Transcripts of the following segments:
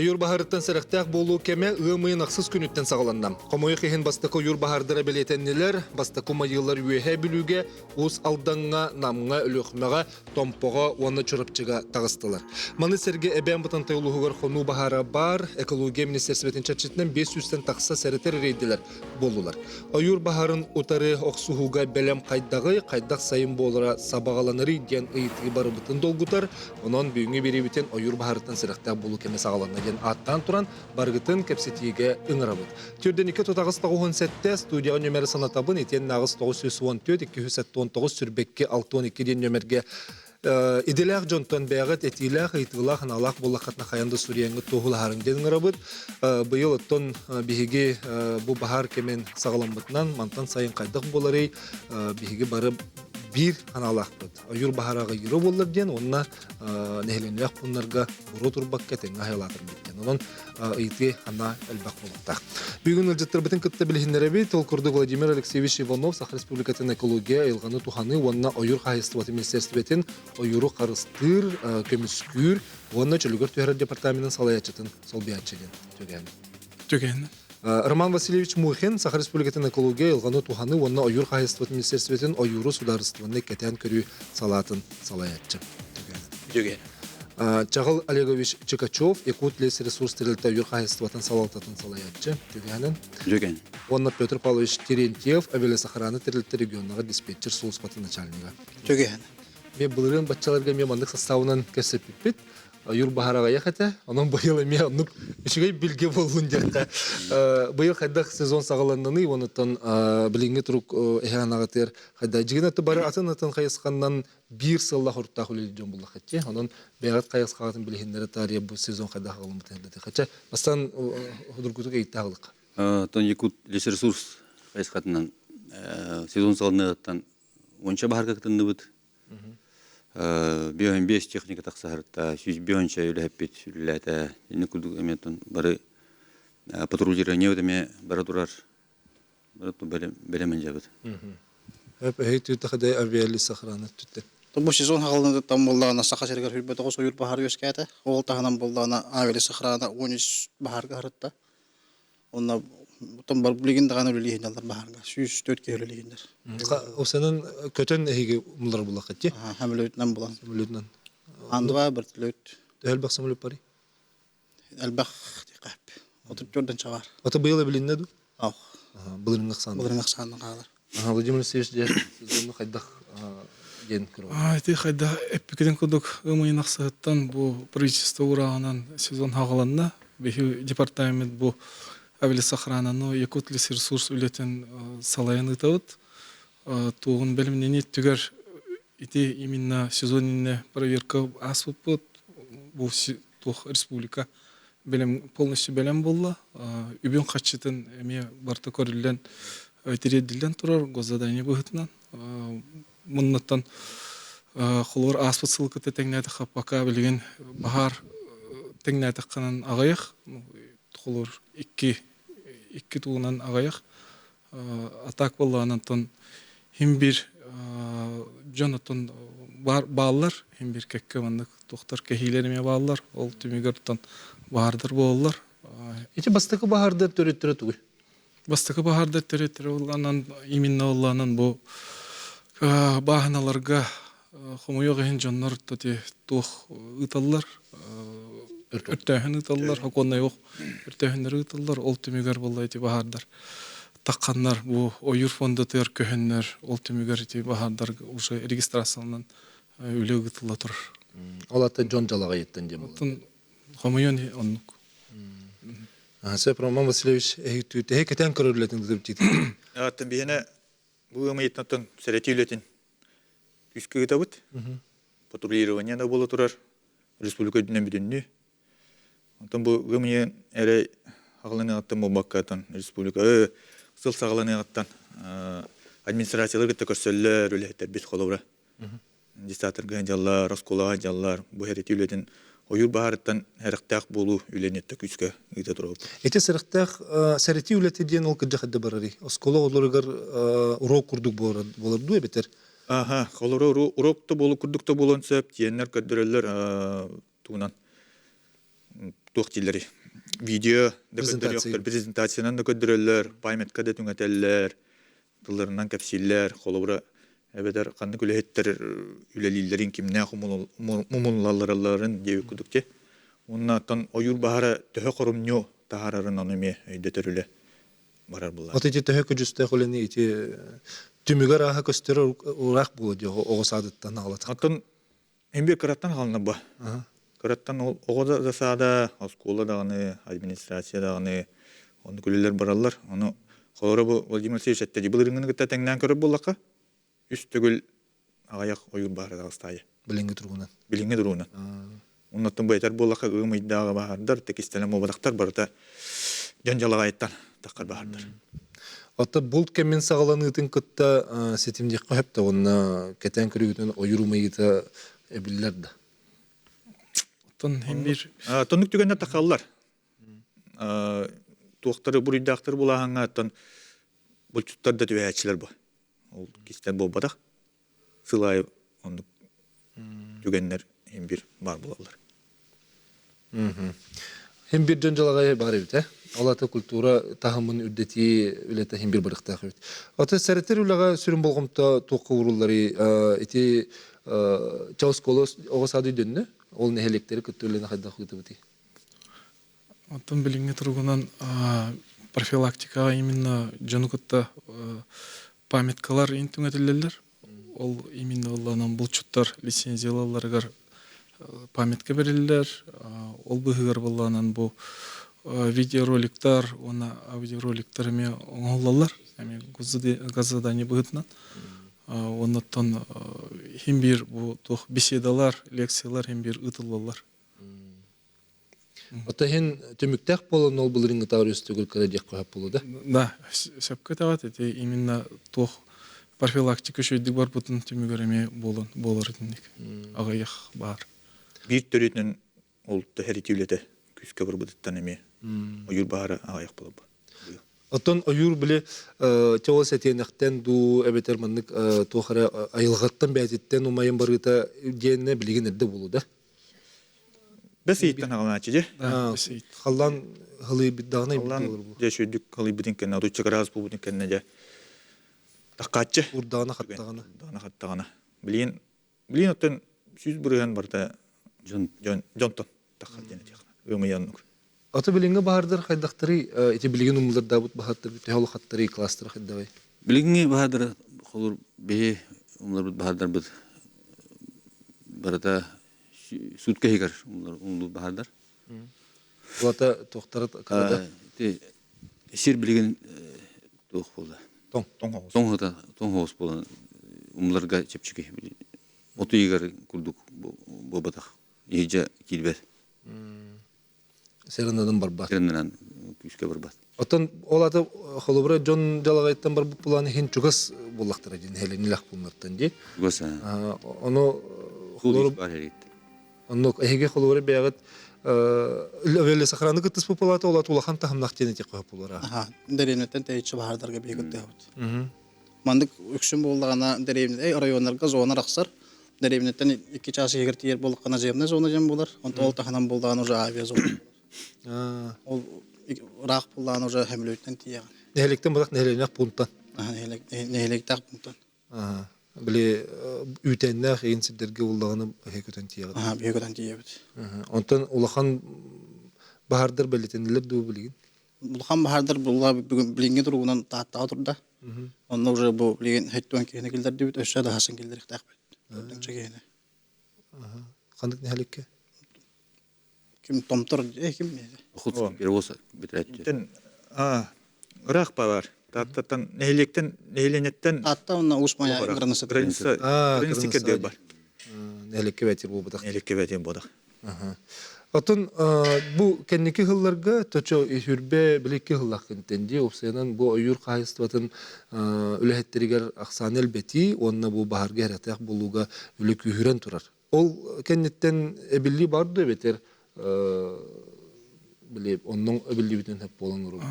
Ойуур баһаарыттан сэрэхтээх буолуу кэмэ ыам ыйын ахсыс күнүттэн саҕаланна. Хомойуох иһин бастакы ойуур баһаардара бэлиэтэннилэр. Бастакы умайыылар Үөһээ Бүлүүгэ, Уус Алдаҥҥа, Намҥа, Өлүөхүмэҕэ, Томпоҕо уонна Чурапчыга таҕыстылар. Маны сэргэ Эбээн Бытантай улууһугар хонуу баһаара баар, экология министиэристибэтин чэрчитинэн 500-тэн тахса сэрэтэр рейдэлэр буоллулар. Ойуур баһаарын утары охсуһууга бэлэм хайдаҕый, хайдах сайын буолара сабаҕаланарый диэн ыйытыы барыбытын долгутар. Онон бүгүҥҥү биэриибитин ойуур баһаарыттан сэрэхтээх буолуу кэмэ саҕаланна диэн ааттаан туран барыгытын кэпсэтиигэ ыҥырабыт. Түрдэниккэ тутаҕыс 97 студияҕа нүөмэри санатабын итиэннэ аҕыс 914 279 сүрбэкки 62 диэн нүөмэргэ идэлээх дьонтон бэйэҕит этиилээх, ыйытыылаах, аналаах буоллаххытына хайан да суруйаҥҥыт туоһулаһарыҥ диэн ыҥырабыт. Быйыл оттон биһиги бу баһаар кэмин саҕаламмытынан мантан сайын хайдах буоларый биһиги бары биир аналаахпыт. Ойуур баһаара аҕыйыыра буоллар диэн уонна нэһилиэнньэлээх пууннарга буруо турбакка тэҥҥэ айылаатарбыт диэн. Онон ыйытыы ханна элбэх буолуохтаах. Бүгүн ыалдьыттарбытын кытта билиһиннэрэбит. Ол курдук Владимир Алексеевич Иванов Саха Республикатын экология, айылҕаны туһаныы уонна ойуур хаһаайыстыбатын министиэристибэтин ойууру харыстыыр, көмүскүүр уонна чөлүгэр түһэрэр департаменын салайааччытын солбуйааччы диэн түгэн. Түгэн. Роман Васильевич Мухин Саха Республикатын экология, айылҕаны туһаныы уонна ойуур хаһаайыстыбатын министиэристибэтин ойууру судаарыстыбаннай кэтээн көрүү салаатын салайааччы. Түгэн. Чаҕыл Олегович Чикачев, Якутлесресурс тэрилтэ ойуур хаһаайыстыбатын салалтатын салайааччы. Түгэнин. Түгэн. Уонна Петр Павлович Терентьев, Авиалесохрана тэрилтэ регионнаҕа диспетчер сулууспатын начальнига. Түгэн. Мен былырыын баччаларга эмиэ маннык составынан кэпсэппиппит. Ойуур баһар аҕыйах этэ. Онон быйыл эмиэ оннук үчүгэй билгэ буоллун диэххэ. Быйыл хайдах сезон саҕаланнаный, онуттан билиҥҥи турук эһээн аҕатыар хайда дьигин бары атын-атын хайысханнан биир сыллаах уруттаах үлэлиир дьон буллаххытчы. Онон бэйэҕит хайысхаҕытын билиһиннэрэ таарыйа бу сезон хайдах аҕаламмытын хача бастан худургутук ыйыттаах Тон Якут лесресурс хайысхатынан сезон саҕаланыаҕыттан уонча баһарга кытынныбыт. Биоһун биэс техника тахсаһарта, 105 үлэһиппит үлэлээтэ. Инник курдук эмиэ бары патрулирование эмиэ бара турар. Бары бэлэм дьабыт. Эһи авиали сохрана түттэ. Бу сезон хаҕылыныттан буоллаҕына Саха сиригэр хүрбэтэх ойуур баһаар үөскээтэ. Ол таһынан буоллаҕына авиали сохрана 13 баһаарга ыһырытта. Онно оттон бар билигин даҕаны үлэлииһиннэллэр баһаарга. 104 киһи үлэлииһиннэр. Осенан көтөн эһиги мулар буллаххыт ти? Самолетынан булан. Самолетынан. Андыга вертолет. Элбэх самолет барый? Элбэх диэххэ. 34 чаҕар. Ата быйыл эбилиннэ ду? Ох. Былырыҥҥы ахсаан. Былырыҥҥы ахсаанна хаалар. Владимир Алексеевич дьэ сезону хайдах диэн көрөҕүн? Ити хайдах эппикитин курдук ыам ыйын ахсыһыттан бу правительство урааҕынан сезон хаҕаланна. Биһи департамент бу авиалесохрананы Якутлесресурс үлэтин салайан ыытабыт. Туоҕун бэлэмнэнии өттүгэр ити именно сезон иннинэ проверка ааспыппыт. Бу туох республика бэлэм полностью бэлэм буолла. Үбүн харчытын эмиэ барыта көрүллэн тириэрдиллэн турар госзадание быһыытынан. Муннуттан холобур ааспыт сыл кытта тэҥнээтэххэ пока билигин баһаар тэҥнээтэххинэн аҕыйах холобур икки икки тугунан аҕыйах атак буоллаҕына оттон хим бир дьон оттон бааллар хим бир кэккэ маннык туохтар кэһиилэр эмиэ бааллар ол түмүгэр оттон баһаардар буолаллар. Ити бастакы баһаардар төрүттэрэ тугуй? Бастакы баһаардар төрүттэрэ улаанан именно улаанан бу бааһыналарга хомойуох иһин дьоннор туох ыыталлар өртөөһүн ыыталлар окуоннай ох өртөөһүннэри ыыталлар ол түмүгэр буолла ити баһаардар тахханнар бу ойуур фондатыгар көһөннөр ол түмүгэр ити баһаардар уже регистрацияланан үлэ ыытылла турар. Ол ата дьон дьалаҕайыттан диэн буолар. Хомойон оннук. Сөп Роман Васильевич эһи кэтээн көрөр үлэтин ыытып Аттан биһиэнэ бу ыамыйыттан сэрэтии үлэтин күүскэ ыытабыт. Патрулирование да буола турар республика үрдүнэн бүтүннүү. Онтон бу ыамыйы эрэ аҕаланыаҕыттан буолбакка республика сыл саҕаланыаҕыттан администрациялар кытта көрсөллөр үлэһиттэрбит холобура. Диссаторга дьаллар, оскуолаҕа дьаллар бу хэрити үлэтин ойуур баһаарыттан сэрэхтээх буолуу үлэни күүскэ ыыта турабыт. Ити сэрэхтээх сэрэтии үлэтэ диэн ол кырдьах эрдэ барарый? Оскуола оҕолоругар уруок курдук буолар дуу эбэтэр? Аха, холоро уруок да буолу курдук да буолуон сөп, тиэннэр көрдөрөллөр тугунан. Туох дииллэрий? Видео да көрдөрүөхтэр, презентациянан да көрдөрөллөр, памятка да түҥэтэллэр, тылларынан кэпсииллэр. Холобура, эбэтэр ханнык үлэһиттэр үлэлииллэрин кимнээх умуллалларын диэбит курдук дии. Уонна оттон ойуур баһара төһө хорумньу таһаарарын ону эмиэ өйдөтөр үлэ барар буолар. Вот ити төһө көдьүүстээх үлэни ити түмүгэр ааһа көстөр ураах буолуо дии оҕо саадыттан аҕалатах. Оттон эмиэ кыраттан хаална ба. Кыраттан ол оҕо да саада, оскуола даҕаны, администрация даҕаны оннук үлэлэр бараллар. Ону холоро бу Владимир Васильевич эттэди былырыыҥҥыны кытта тэҥнээн көрөр буоллахха, үс төгүл аҕыйах ойуур баһара таҕыстаайы. Билиҥҥи туругунан. Билиҥҥи туругунан. Оннуттан бу этэр буоллахха ыам ыйдааҕы баһаардар, текистэлэн буолбатахтар барыта дьон дьалаҕайыттан таххар баһаардар. Оттон булт кэмин саҕаланыытын кытта ситимниэххэ сөп да уонна кэтээн көрүүтүн ойуур умайыыта эбиллэр да. Оттон хин бир Тоннук түгэннэр тахаллар. Туохтары буруйдаахтары булааһыҥҥа оттон булчуттар да түбэһээччилэр бу. Ол кистэн буолбатах. Сыл аайы оннук түгэннэр иһин бир баар буолаллар. Хин бир дьон дьалаҕай баар эбит э. Ол ата культура таһымын үрдэтии үлэтэ хин бир барыктаах эбит. Ата сэрэтэр үлэҕэ сүрүн болҕомто туохха уурулларый ити чаоскуола оҕо саады өйдөннө ол нэһилиэктэри кытта үлэни хайдах ыытыбытый? Оттон билиҥҥи туругунан профилактикаҕа именно дьону кытта памяткалар иин түҥэтиллэллэр. Ол именно ылланан булчуттар лицензиялалларыгар памятка бэриллэр. Ол быһыгар былланан бу видеороликтар уонна аудиороликтар эмиэ оҥоһуллаллар. Эмиэ госзадание быһыытынан. Оннуттан иһин биир бу туох беседалар, лекциялар иһин биир ыытыллаллар. Оттон иһин түмүктээх буолан ол былырыыҥҥытааҕар үс төгүл кыра диэххэ сөп буолуо да? Да, сөпкө этэҕит. Ити именно туох профилактика үчүгэйдик барбытын түмүгэр эмиэ буолан буолар итинник. Аҕыйах баар. Биир төрүтүнэн ол тэһэрити үлэтэ күүскэ барбытыттан эмиэ ойуур баһара аҕыйах буолар. Оттон ойуур били чоҕус сэтиэнэхтэн дуу эбэтэр маннык туох эрэ айылҕаттан бэйэтиттэн умайан барыыта диэннэ билигин эрдэ буолуо да? Бэс ыйыттан аҕалааччы дьэ. Халлаан халыйбыт даҕаны Халлаан дьэ сүүрдүк халыйбытын кэннэ, отучча градус буолбутун кэннэ дьэ таккааччы. Урдаҕына хаттаҕына. Урдаҕына хаттаҕына. Билигин билигин оттон 100% барыта дьон дьон дьонтон таххар диэн этиэххэ. Ыамыйа оннук. Аты билиҥҥи баһаардар хайдахтарый? Ити билигин умулардаабыт баһааттар төһө улахаттарый, кластера хайдаҕый? Билиҥҥи баһаардара холур биһи умуларбыт баһаардарбыт барыта сутка иһигэр умуллубут баһаардар. Улата туохтара кырада? Ити сир билигин туох буолла? Тоҥ. Тоҥ тоҥ хоҕус буолан умуларга чэпчэки. Оту ыйыгар курдук буолбатах. Иһдьэ киирбэт. Сэрэннэнэн барбат. Сэрэннэнэн күүскэ барбат. Оттон ол аты холобура дьон дьалаҕайыттан барбыт булаан иһин чугас буллахтара дии нэһилиэнньэлээх пууннартан дии. Чугас. Ону холобура Оннук эһиги холобура бэйэҕит сохраны кыттыспыт палата ол улахан таһымнаах диэн этиэххэ сөп буолара. Аха, дэриэбинэттэн тэйиччи баһаардарга биһиги кыттыһабыт. Маннык үксүн буоллаҕына дэриэбинэ оройуоннарга зона арахсар. Дэриэбинэттэн 2 чаас иһигэр тиийэр буоллаххына наземная зона диэн буолар. Онтон ол таһынан буоллаҕына уже авиазона буолар. Ол ыраах буоллаҕына уже хөмөлүөтүнэн тиийэҕин. Нэһилиэктэн бадах нэһилиэнньэх пунктан. Нэһилиэктээх пунктан. Били үүтэннээх иин сирдэргэ буллаҕына эһэ көтөн тиийэҕит. Аха, биһи көтөн тиийэбит. Онтон улахан баһаардар бэлиэтэннилэр дуу билигин? Улахан баһаардар булла бүгүн билиҥҥи туругунан Тааттаҕа турда. Онно уже бу билигин 70 киһини киллэрдибит, өссө да хасын киллэриэхтээхпит. Төрдүнчэ киһини. Ханнык нэһиликкэ? Ким Томтор, ким Охотский перевоз битирээччи. Ыраах бар. Тааттаттан нэһилиэктэн нэһилиэнньэттэн Таатта уонна Уус Майа граница. Граница граница кэрдиэр бар. Нэһиликкэ бэтир буолбатах. Нэһиликкэ бэтир буолбатах. Оттон бу кэнники сылларга точо үһүрбэ биликки сыллаххынтэн дии уопсайынан бу ойуур хаһаайыстыбатын үлэһиттэригэр ахсааны элбэтии уонна бу баһарга эрэтээх буолууга үлэ күүһүрэн турар. Ол кэнниттэн эбиллии бар дуо эбэтэр били оннуҥ эбиллибитин сөп буолан урут.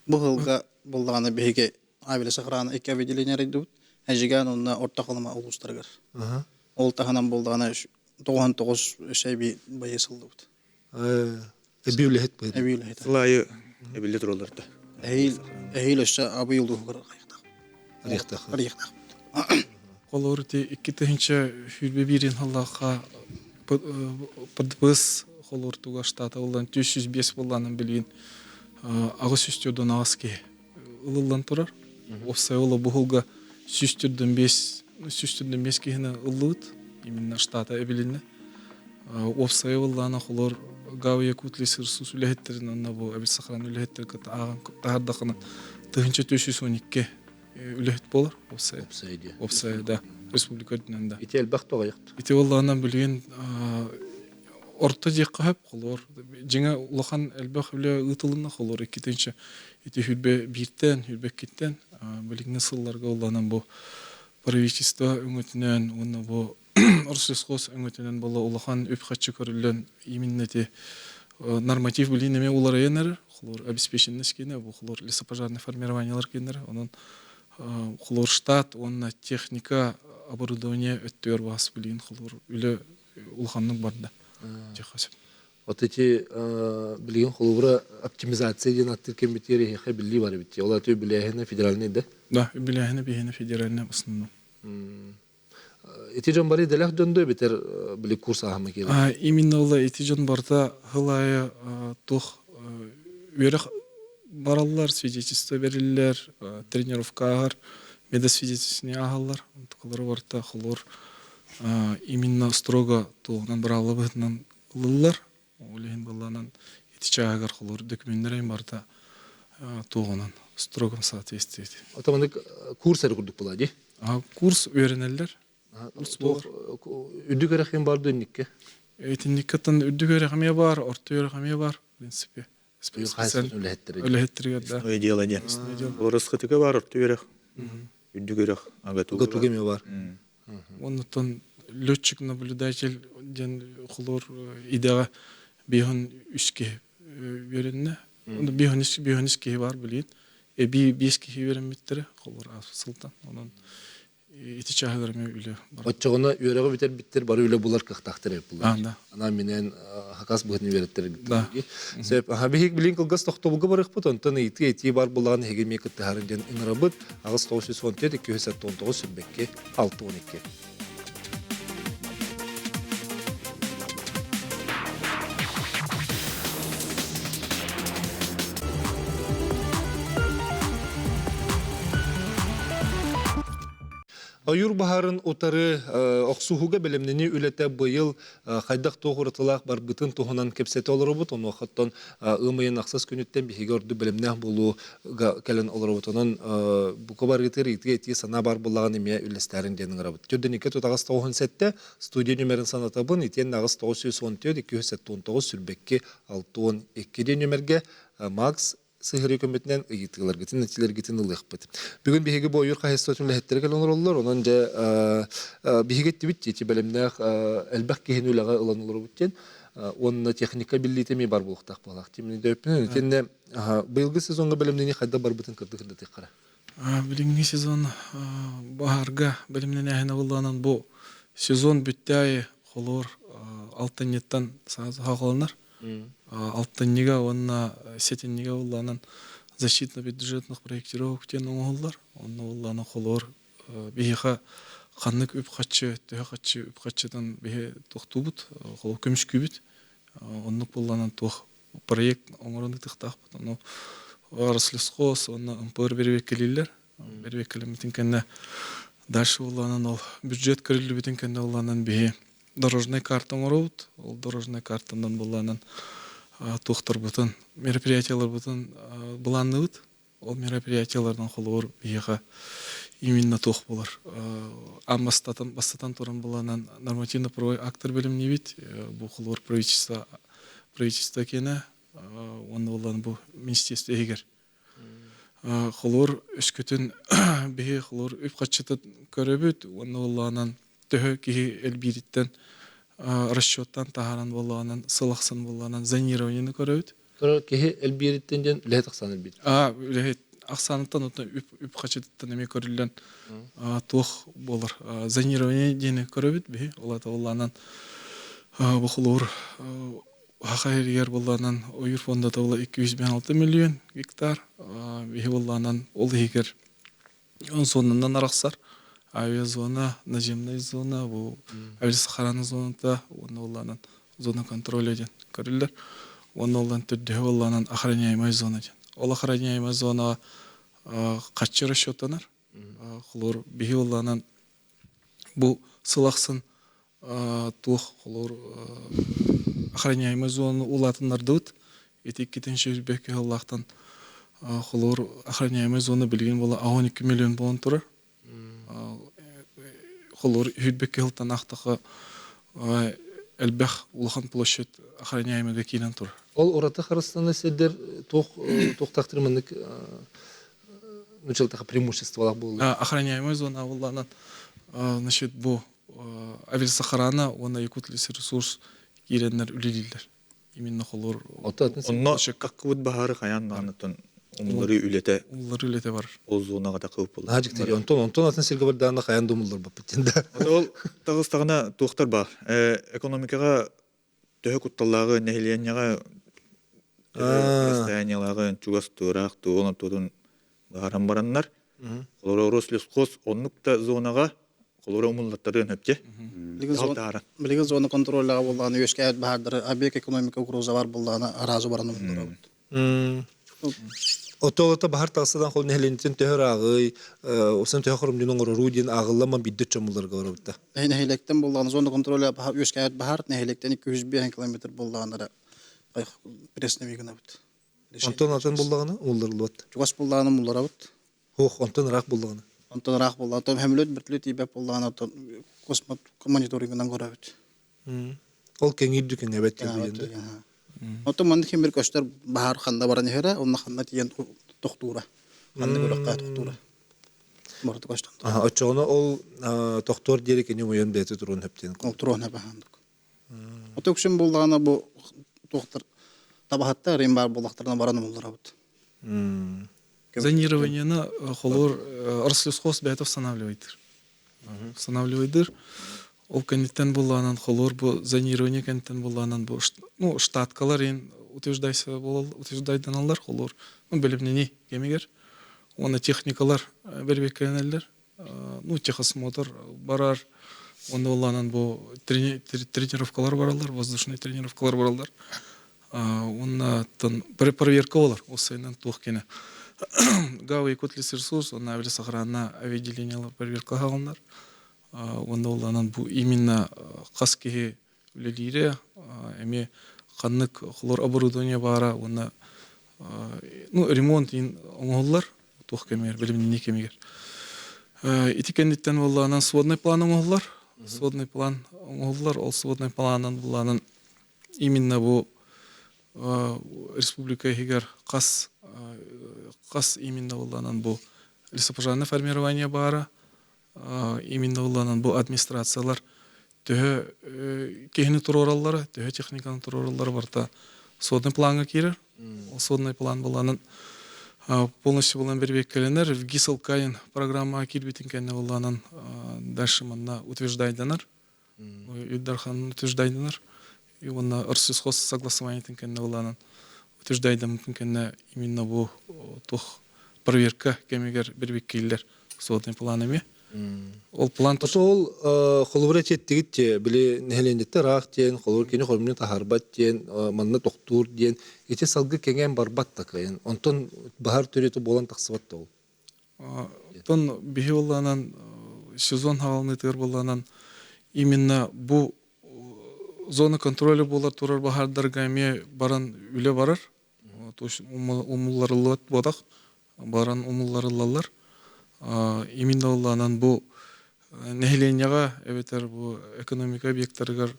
Бу сылга буллаҕына биһиги авиалесохрана икки отделение арыйдыбыт. Эжигээн уонна Орто Халыма улуустарыгар. Ол таһынан буллаҕына 99 шайби байы сылдыбыт. Эби үлэһит быһыт. Эби үлэһит. Сыл аайы эбиллэ тураллар да. Эһиил эһиил өссө абый улууһугар арыйыахтаах. Арыйыахтаах. Арыйыахтаах. Холобур ити 2021 сыллаахха ПДПС холууртуга штата ыллан 405 буоллаанан билигин 848 киһи ылыллан турар. Уопсай ола буһулга 145 145 киһини ыллыбыт. Именно штата эбилинне. Уопсай ыллаана холор Гау Якут лесресурс үлэһиттерин онно бу эбит сахаран үлэһиттер кытта ааҕан таһардахына 1412 үлэһит буолар уопсай. Уопсай диye. Уопсай да республика үрдүнэн да. Ити элбэх тоҕойохт. Ити боллаҕынан билигин орто диэххэ сөп холор дьиҥэ улахан элбэх үлэ ыытылынна холор иккитинчи ити хүрбэ бииртэн хүрбэккиттэн билиҥҥи сылларга улланан бу правительство өҥөтүнэн уонна бу Россельхоз өҥөтүнэн буола улахан үп-харчы көрүллэн именно ити норматив билин эмиэ уларыйан эрэр холор обеспеченность киинэ бу холор лесопожарное формированиелар кииннэрэ онон холор штат уонна техника оборудование өттүгэр баас билигин холор үлэ улаханнык барда диэххэ сөп. Вот эти билигин холобура оптимизация диэн аттыыр кэмитиэр эһиэхэ биллии бар эбит. Ол аты үбүлээһинэ федеральный да? Да, үбүлээһинэ биһиэнэ федеральный в основном. Ити дьон бары идэлээх дьон да эбэтэр били курс ааһама киэлэр? Именно ол ити дьон барыта сыл аайы туох үөрэх бараллар, свидетельство бериллэр, тренировка ааһар, медосвидетельствоны ааһаллар. Онтукалары барыта холор именно строго туоҕунан быраабыла быһыытынан ылыллар. Ол иһин былаанан ити чааһыгар холор докуменнарын барыта туоҕунан строгом соответствует. Отоманык курс эрэ курдук була дии? Курс үөрэнэллэр. Курс буолар. Үрдүк үөрэхин бар дуу инникке? Итинниккеттан үрдүк үөрэх эмиэ бар, орто үөрэх эмиэ бар, в принципе. Үлэһиттэригэр. Үлэһиттэригэр да. Ой, дело диэн. Олоросхытыга бар орто үөрэх. Үрдүк үөрэх АГТУ. АГТУ эмиэ бар. Оннуттан летчик-наблюдатель диэн холор идэҕэ биһон үс киһи үөрэннэ. Биһон үс киһи бар билин. Эби биэс киһи үөрэммиттэрэ холор сылтан. Онон ити чааһыгар эмиэ үлэ бар. Оччоҕуна үөрэҕи бүтэрбиттэр бары үлэ булар кыахтаахтар эбит булар. Да. Анаан минээн хакас быһытын үөрэттэр Да. Сөп. Аха биһик билин кылгас тохтобулга барыахпыт, онтон ыйытыы этии бар булаҕын эһиги эмиэ кыттыһарын диэн ыҥырабыт. 8 914 279 сүрбэкки 612. Ойуур баһаарын утары охсуһууга бэлэмнэнии үлэтэ быйыл хайдах туох уратылаах барбытын туһунан кэпсэтэ олоробут. Онуохаттан ыам ыйын ахсыс күнүттэн биһиги ордук бэлэмнээх буолууга кэлэн олоробут. Онон бука барыытыгар ыйытыы этии санаа баар буоллаҕын эмиэ үллэстээрин диэн ыҥырабыт. Төрдүнүккэ тутаҕас тоҕуһун сэттэ, студия нүмерин санатабын, итиэннэ аҕыс 914 279 сүрбэкки 62 диэн нүмергэ Макс сыһыарыы көмөтүнэн ыйытыыларгытын, этиилэргитин ылыахпыт. Бүгүн биһиги бу ойуур хаһайыстыбатын үлэһиттэрэ кэлэн олороллор. Онон дьэ биһиги эттибит ити бэлэмнээх элбэх киһини үлэҕэ ылан олоробут диэн. Уонна техника биллиитэ эмиэ бар буолуохтаах буолаах. Тимини итиннэ быйылгы сезоҥҥа бэлэмнэнии хайдах барбытын кырдык кырдатыаххара. Билиҥҥи сезон баһаарга бэлэмнэнээһин ылылланан бу сезон бүттээйи холуур алтынньыттан саҕаланар. Алтынньыга уонна сэтинньигэ улланан защитно-бюджетных проектировок диэн оҥоһуллар. Онно уллана холуур биһиэхэ ханнык үп-харчы, төһө харчы үп-харчытын биһи тохтуубут, холуур көмүскүүбүт. Оннук булланан туох проект оҥорон ыытыахтаахпыт. Ону Рослесхоз уонна МПР бэрэбиэркэлииллэр. Бэрэбиэркэлэммитин кэннэ дальше улланан ол бюджет көрүллүбүтүн кэннэ улланан биһи дорожнай карта оҥоробут. Ол дорожнай картанан былаанан туохтарбытын, мероприятияларбытын былаанныыбыт. Ол мероприятиялардан холобур биһиэхэ именно туох буолар. Аан бастатан, бастатан туран былаанан нормативно-правовой актар бэлэмниибит. Бу холобур правительство правительство киэнэ уонна булан бу министерство иһигэр. Холобур өскөтүн биһи холобур үп-харчытын көрөбүт уонна буоллаҕынан төһө киһи элбиириттэн расчеттан таһааран буоллаҕынан сыл ахсын буоллаҕынан зонированиены көрөбүт. Киһи элбиириттэн диэн үлэһит ахсаана элбиир. Үлэһит ахсааныттан оттон үп харчытыттан эмиэ көрүллэн туох буолар зонирование диэни көрөбүт биһи. Ол аата буоллаҕынан бу холобур Саха сиригэр буоллаҕынан ойуур фондата була 256 миллион гектар. Биһи буоллаҕынан ол иһигэр зонанан арахсар. Авиазона, наземная зона, бу авиасохрана зоната уонна буоллаҕынан зона контроля диэн көрүллэр. Уонна оллан төрдүһэ буоллаҕынан охраняемая зона диэн. Ол охраняемая зонаҕа хаччы расчеттанар. Холобур, биһи буоллаҕынан бу сыл ахсын туох холобур охраняемая зонаны улаатыннардыбыт. Ити иккитинчи сыллаахтан холобур охраняемая зона билигин буола 12 миллион буолан турар. Холобур үһүрбэккэ сылтан аахтахха элбэх улахан площадь охраняемыйга киирэн турар. Ол ураты харыстанар сирдэр туох туохтаахтар маннык нучалтаха преимуществолаах буолла? Охраняемая зона буоллаҕынан значит бу авиасохрана уонна Якутлесресурс киирэннэр үлэлииллэр. Именно холор Онно каккыбыт баһаары хайаан даҕаныттан умуллары үлэтэ умуллары үлэтэ бар. Ол зонаҕа такыбыт буолла. Наһаа онтон онтон атын сиргэ бардаҕына хайаан да умулларбаппыт диэн да. Ол таҕыстаҕына туохтар баар. Экономикаҕа төһө кутталлааҕы нэһилиэнньэҕэ расстояниелааҕы чугас туораах туоҕун ортотун быһааран бараннар холоро Рослесхоз оннук да зонаҕа холоро умуллаттарыан өпче. Билигин зона контроллаҕа буоллаҕына үөскээбит баһаардары объект экономика угроза бар буоллаҕына араазы баран умулларабыт. Отоолото баһар тахсадан хол нэһилиэнньэтин төһө ырааҕый, осан төһө хоромньуну оҥороруу диэн ааҕылламан биирдэ чомулларга барабыта. Нэһилиэктэн буоллаҕына зона контроля үөскээбит баһаар нэһилиэктэн 205 километр буоллаҕына пресновик гынабыт. Онтон атын буллаҕына умулларыллыбат. Чугас буллаҕына умулларабыт. Ох, онтон ыраах буллаҕына. Онтон ыраах буллаҕына, оттон хөмөлөт бөртөлүөт тиийбэт буоллаҕына, оттон космо мониторингынан көрөбүт. Ол кэҥиир дүкэҥэбэт диэн да. Оттон маннык ким бир көстөр баһаар ханна баран иһэрэ, онно ханна тиийэн тохтуура. Ханна көрөххө тохтуура. Барыта көстөн. Оччоҕуна ол тохтуор диэри кини умуйан бэйэтэ туруон хөптүөн. Ол туруон хөп. Ото үксүн буоллаҕына бу туохтар табаһаттар рим баар буоллахтарына баран умулларабыт. Зонированиены холуур Рослесхоз бэйэтэ устанавливайдыр. Устанавливайдыр. Ол кэнниттэн буллаанан холуур бу зонирование кэнниттэн буллаанан бу ну штаткалар ин утверждайся буолал утверждайданаллар холуур ну бэлэмнэни кэмигэр уонна техникалар бэрбиэккэлэнэллэр ну техосмотр барар уонна улаанан бу тренировкалар бараллар воздушный тренировкалар бараллар уонна проверка болар ол сайынан туох кene ГАУ Якутлесресурс уонна авиасохрана авиаотделениелар проверка хаалыннар уонна улаанан бу именно хас киһи үлэлиирэ эмиэ ханнык холор оборудование баара уонна ну ремонт оҥоһуллар туох кэмигэр билимнини кэмигэр ити кэнниттэн буоллаҕынан сводный план оҥоһуллар сводный план оҥоһуллар ол сводный планынан буллаанан именно бу республика иһигэр хас хас именно буллаанан бу лесопожарное формирование баара именно буллаанан бу администрациялар төһө киһини туруораллара төһө техниканы туруораллара барыта сводный плаҥҥа киирэр ол сводный план буллаанан полностью булан бэрбиэккэлэнэр в ГИСЛК программаҕа киирбитин кэннэ буллаанан дальше манна утверждайданар Ил утверждайданар и уонна Россельхоз согласованиетын кэннэ буллаанан утверждайдаммытын кэннэ именно бу туох проверка кэмигэр бэрбиэккииллэр сводный план эмиэ ол план Ол холобура этиэттигит те били нэһилиэнньэттэ ыраах диэн холобур кини хоромньу таһаарбат диэн манна тохтуур диэн ити салгы кэҥээн барбат да кыайан онтон баһар төрүөтэ буолан тахсыбат да ол. Оттон биһи буоллаанан сезон хаалыныытыгар буоллаанан именно бу зона контроля буолар турар баһаардарга эмиэ баран үлэ барар. То есть умулларыллыбат буотах баран умулларыллаллар. Именно буоллаанан бу нэһилиэнньэҕэ эбэтэр бу экономика объектарыгар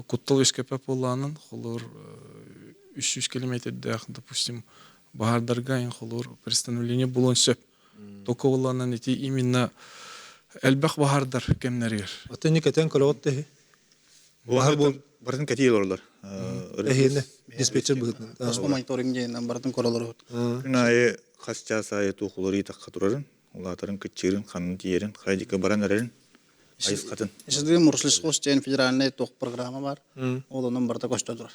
куттал үөскэппэт буоллаанан холобур 300 километрдээх допустим баһаардарга ин холобур пристановление буолуон сөп. Только буоллаанан ити именно элбэх баһаардар кэмнэригэр. Атын кэтэн көрөҕүт тэһи. Баһар буол барытын кэтии олороллор. Эһиэнэ диспетчер быһыытынан. Босхо мониторинг диэнинэн барытын көрөлөр. Күн аайы хас чаас аайы туох уларыйы тахха турарын, улаатарын, кыччыырын, ханна тиийэрин, хайдика баран эрэрин, айысхатын. Исидым Рослесхоз диэн федеральный туох программа бар. Ол онон барыта көстө турар.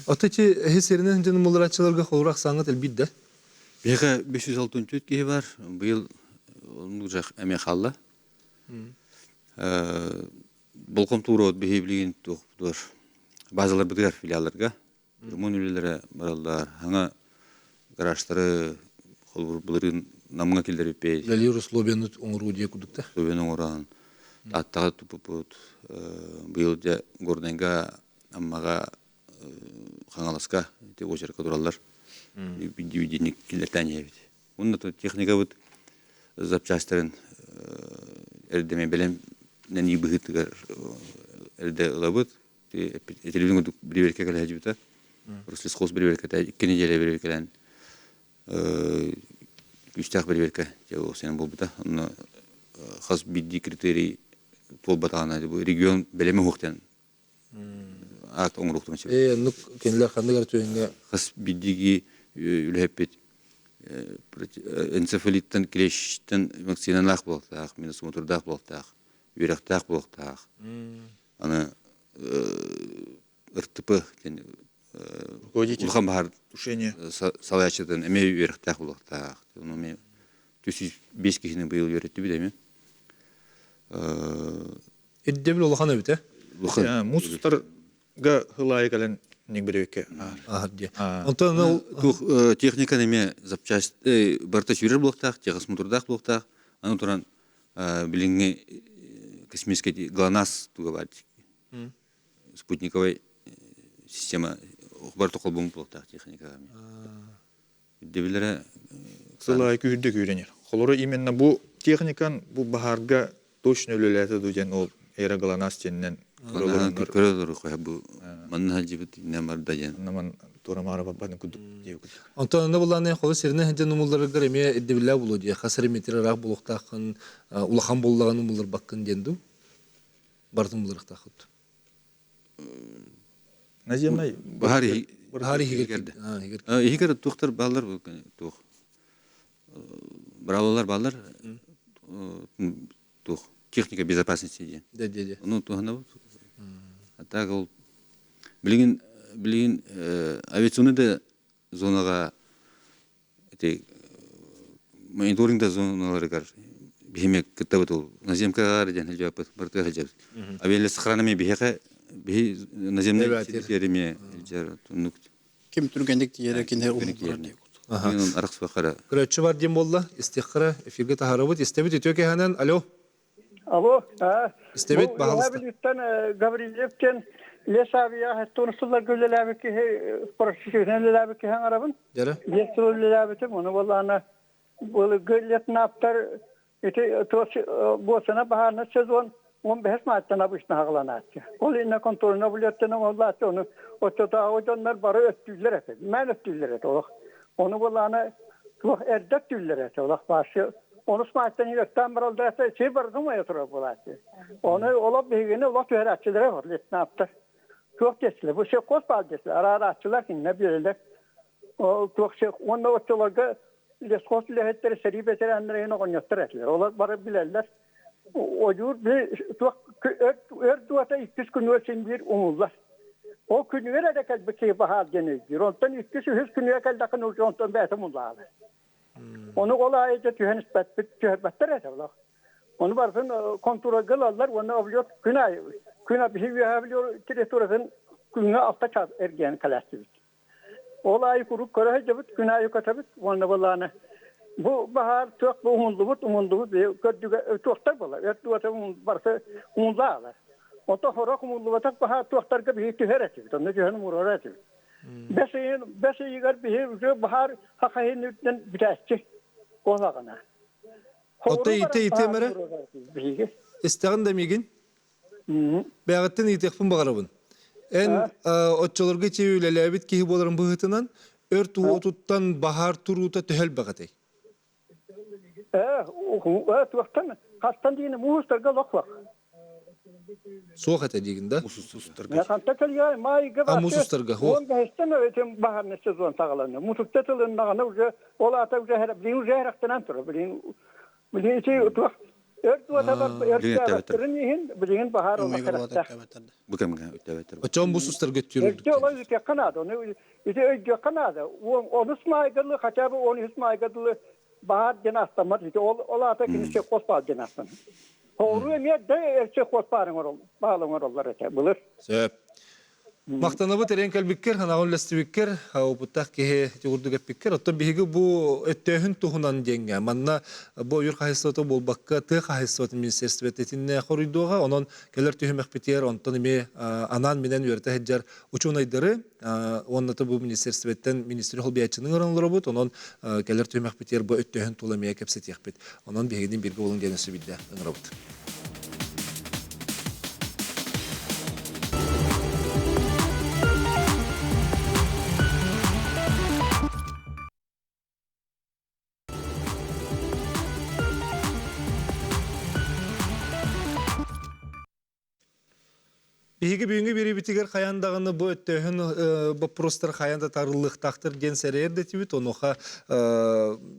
Ото ити эһи сиринэн дьон мулларааччыларга холур ахсааҥҥыт элбиир да? Биһиэхэ 564 киһи бар. Быйыл оннук эмиэ хаалла. Болҕомтууруот биһи билигин туох базаларбытыгар филиалларга Ремонт үлэлэрэ бараллар. Хаҥа гаражтары холобур былырыын Намҥа киллэрбиппит. Үлэлиир условияны оҥоруу диэ курдук да? Условияны оҥорон Тааттаҕа туппуппут. Быйыл дьэ Горнайга, Аммаҕа, Хаҥаласка ити очерка тураллар. Виденик киллэртээн иһэбит. Уонна техникабыт запчастарын эрдэ бэлэмнэнии быһыытыгар эрдэ ылабыт. Этилибин курдук бирибиэркэ кэлэ сылдьыбыта. Рослесхоз бирибиэркэтэ икки неделя бирибиэркэлээн күүстээх бирибиэркэ дьэ буолбута. Онно хас биирдии критерий туолбатаҕына бу регион бэлэмэ суох диэн аат оҥоруохтарын сөп. Ээ, оннук кинилэр ханнык эрэ түгэҥҥэ хас биирдии үлэһиппит энцефалиттан, клещтэн вакциналаах буолуохтаах, миносмотрдаах буолуохтаах, үөрэхтээх буолуохтаах. Аны РТП диэн Руководитель улахан баһаар тушение. салайааччытын эмиэ үөрэхтээх буолуохтаах. Ону эмиэ 305 киһини быйыл үөрэттибит эмиэ. Ирдэбил улахан эбит э? Улахан. Муус устарга хылаайы кэлэн Нигберекке аар. Диye. Онтон ол туох техниканы эмиэ запчасть барыта сүүрэр буолуохтаах, техосмотрдаах буолуохтаах. Аны туран билиҥҥи космический ГЛОНАСС туга баар спутниковай система барыта холбоммут буолуохтаах техникаҕа ирдэбиллэрэ Сыл аайы күүрдэ күүрэнэр. Холоро именно бу техникан бу баһаарга точно үлэлээтэ дуу диэн ол эра ГЛОНАСС диэнинэн көрө олорор бу манна сылдьыбыт иннэ барда диэн наман туора-маара барбатын курдук диэбит. Онтон онно буллааны холу сиринэн сылдьан умулларыгар эмиэ ирдэбиллээх буолуо дии. Хас эрэ метр ыраах буолуохтааххын, улахан буоллаҕын умулларбаккын диэн дуу? Барытын умулларыахтааххыт. Наземнай баһаар Баһаар иһигэр иһигэр туохтар бааллар туох браалалар бааллар туох техника безопасности диэн. Да, да, да. Ону туһанабыт. А так ол билигин билигин авиационный да зонаҕа ити мониторинг да зоналарыгар биһиме кыттабыт ол наземкаҕа диэн сылдьыбаппыт барытыгар сылдьабыт. Авиалесохрана биһиэхэ биһи наземный сири илдьэр оннук Ким түргэнник тиийэрэ кинилэр умнуллар диye арахсыбаккара. Көрөөччү бар диэн буолла. Истиэххэ эфиргэ таһаарабыт. Истэбит үтүө кэһэнэн. Алло. Алло, Истэбит, бу баһалыста. Бүлүүттэн Гаврильев диэн лесавия тунустуларга үлэлээбит киһи, практически үлэлээбит киһи аҥарабын. Дьэрэ. Биэс сыл үлэлээбитим, ону буоллаҕына былыргы летнаптар ити буосана баһаарна сезон 15 мааттан обычно хаҕыланааччы. Ол иннэ контрольно булеттен оҥоһуллааччы, ону оччотооҕу дьоннор бары өттүүллэр этэ. Мээн өттүүллэр этэ олох. Ону буоллаҕына туох эрдэ өттүүллэр этэ олох баасы Онус мааттан иһиттэн бараллар сир барытын умайа турар буолааччы. Ону олох биһигини олох түһэрээччилэрэ бар лейтенанттар. Туох диэччилэр, бу сельхоз баар диэччилэр, араарааччылар кинилэр биэрэллэр. Туох уонна оччолорго лесхоз үлэһиттэрэ сэрии бэтэрээннэрэ иһин оҕонньоттор этилэр. Олор бары билэллэр. Ойуур туох өр дуота иккис күнүгэр син биир умуллар. Ол күнүгэр эрэ кэлбит киһи баһаар диэн өйдүүр. Онтон иккис, үһүс күнүгэр кэллэххинэ уже онтон бэйэтэ умуллаҕа. Ону ол аайы дьэ түһэн испэппит, түһэрбэттэр этэ олох. Ону барытын контурга ылаллар уонна облет күн аайы күн биһи үөһээ Бүлүү территориятын күҥҥэ алта чаас эргийэн кэлээччибит. Ол аайы куруук көрө сылдьабыт, күн аайы көтөбүт уонна былааны бу баһаар туох бу умуллубут, умуллубут көрдүгэ туохтар буолар, өрт уота барыта умуллаалар. Ото хорох умуллубатах баһаар туохтарга биһи түһэр этибит, онно түһэн умурар этибит. Бэс ыйын бэс ыйыгар биһи уже баһаар хахайын үрдүнэн бүтээччи куолаҕына. Отто Хоҕуру ите баран ите баһаар мэрэ биһиги. истэҕин да миигин бэҕэттэн ыытыахпын баҕарабын. Эн оччолорго ити үлэлээбит киһи буоларын быһыытынан өрт уотуттан баһаар туруута төһө элбэх этэй? Ээ, туохтан хастан диини муустарга лох Суох этэ диигин да? Муус Ханта кэлиэ маайга А муус устарга хуох. Уон бэһистэн этим баһарны сезон саҕаланна. Мусукта тылыннаҕына уже ол аата уже билин уже харахтанан турар. Билин билин ити туох Өр дуоталар өртөөбөттөрүн иһин билигин баһаар олох Бу кэмҥэ өттөөбөттөр. Очон бу сустарга өттүүр Өртө ола үтүөххэ наада. Ону ити өйдүөххэ наада. Онус маайгалы хотя бы он үс маайгалы баһаар диэн астаммат. Ити ол ол аата кини сеххоз баар диэн астан. Хоору эмиэ да сеххоз баарын оҥороллор этэ былыр. Сөп. Махтанабыт эрэн кэлбиккэр, ханаҕын үллэстибиккэр, опыттаах киһи ити курдук эппиккэр. Оттон биһиги бу өттөөһүн туһунан диэҥҥэ, манна бу ойуур хаһайыстыбата буолбакка, тыа хаһайыстыбатын министерствота итиннэ хоруйдуоҕа. Онон кэлэр түһүмэхпитигэр онтон эмиэ анаан-минээн үөрэтэ сылдьар учуонайдары уонна бу министерствоттан министри холбуйааччыны ыҥыран олоробут. Онон кэлэр түһүмэхпитигэр бу өттөөһүн тула эмиэ кэпсэтиэхпит. Онон биһигини бииргэ буолуҥ диэн өссө биирдэ ыҥырабыт. Биһиги бүгүҥҥү биэриибитигэр хайаан даҕаны бу өттөөһүн боппуруостар хайаан да таарыллыахтаахтар диэн сэрэйэр да этибит. Онуоха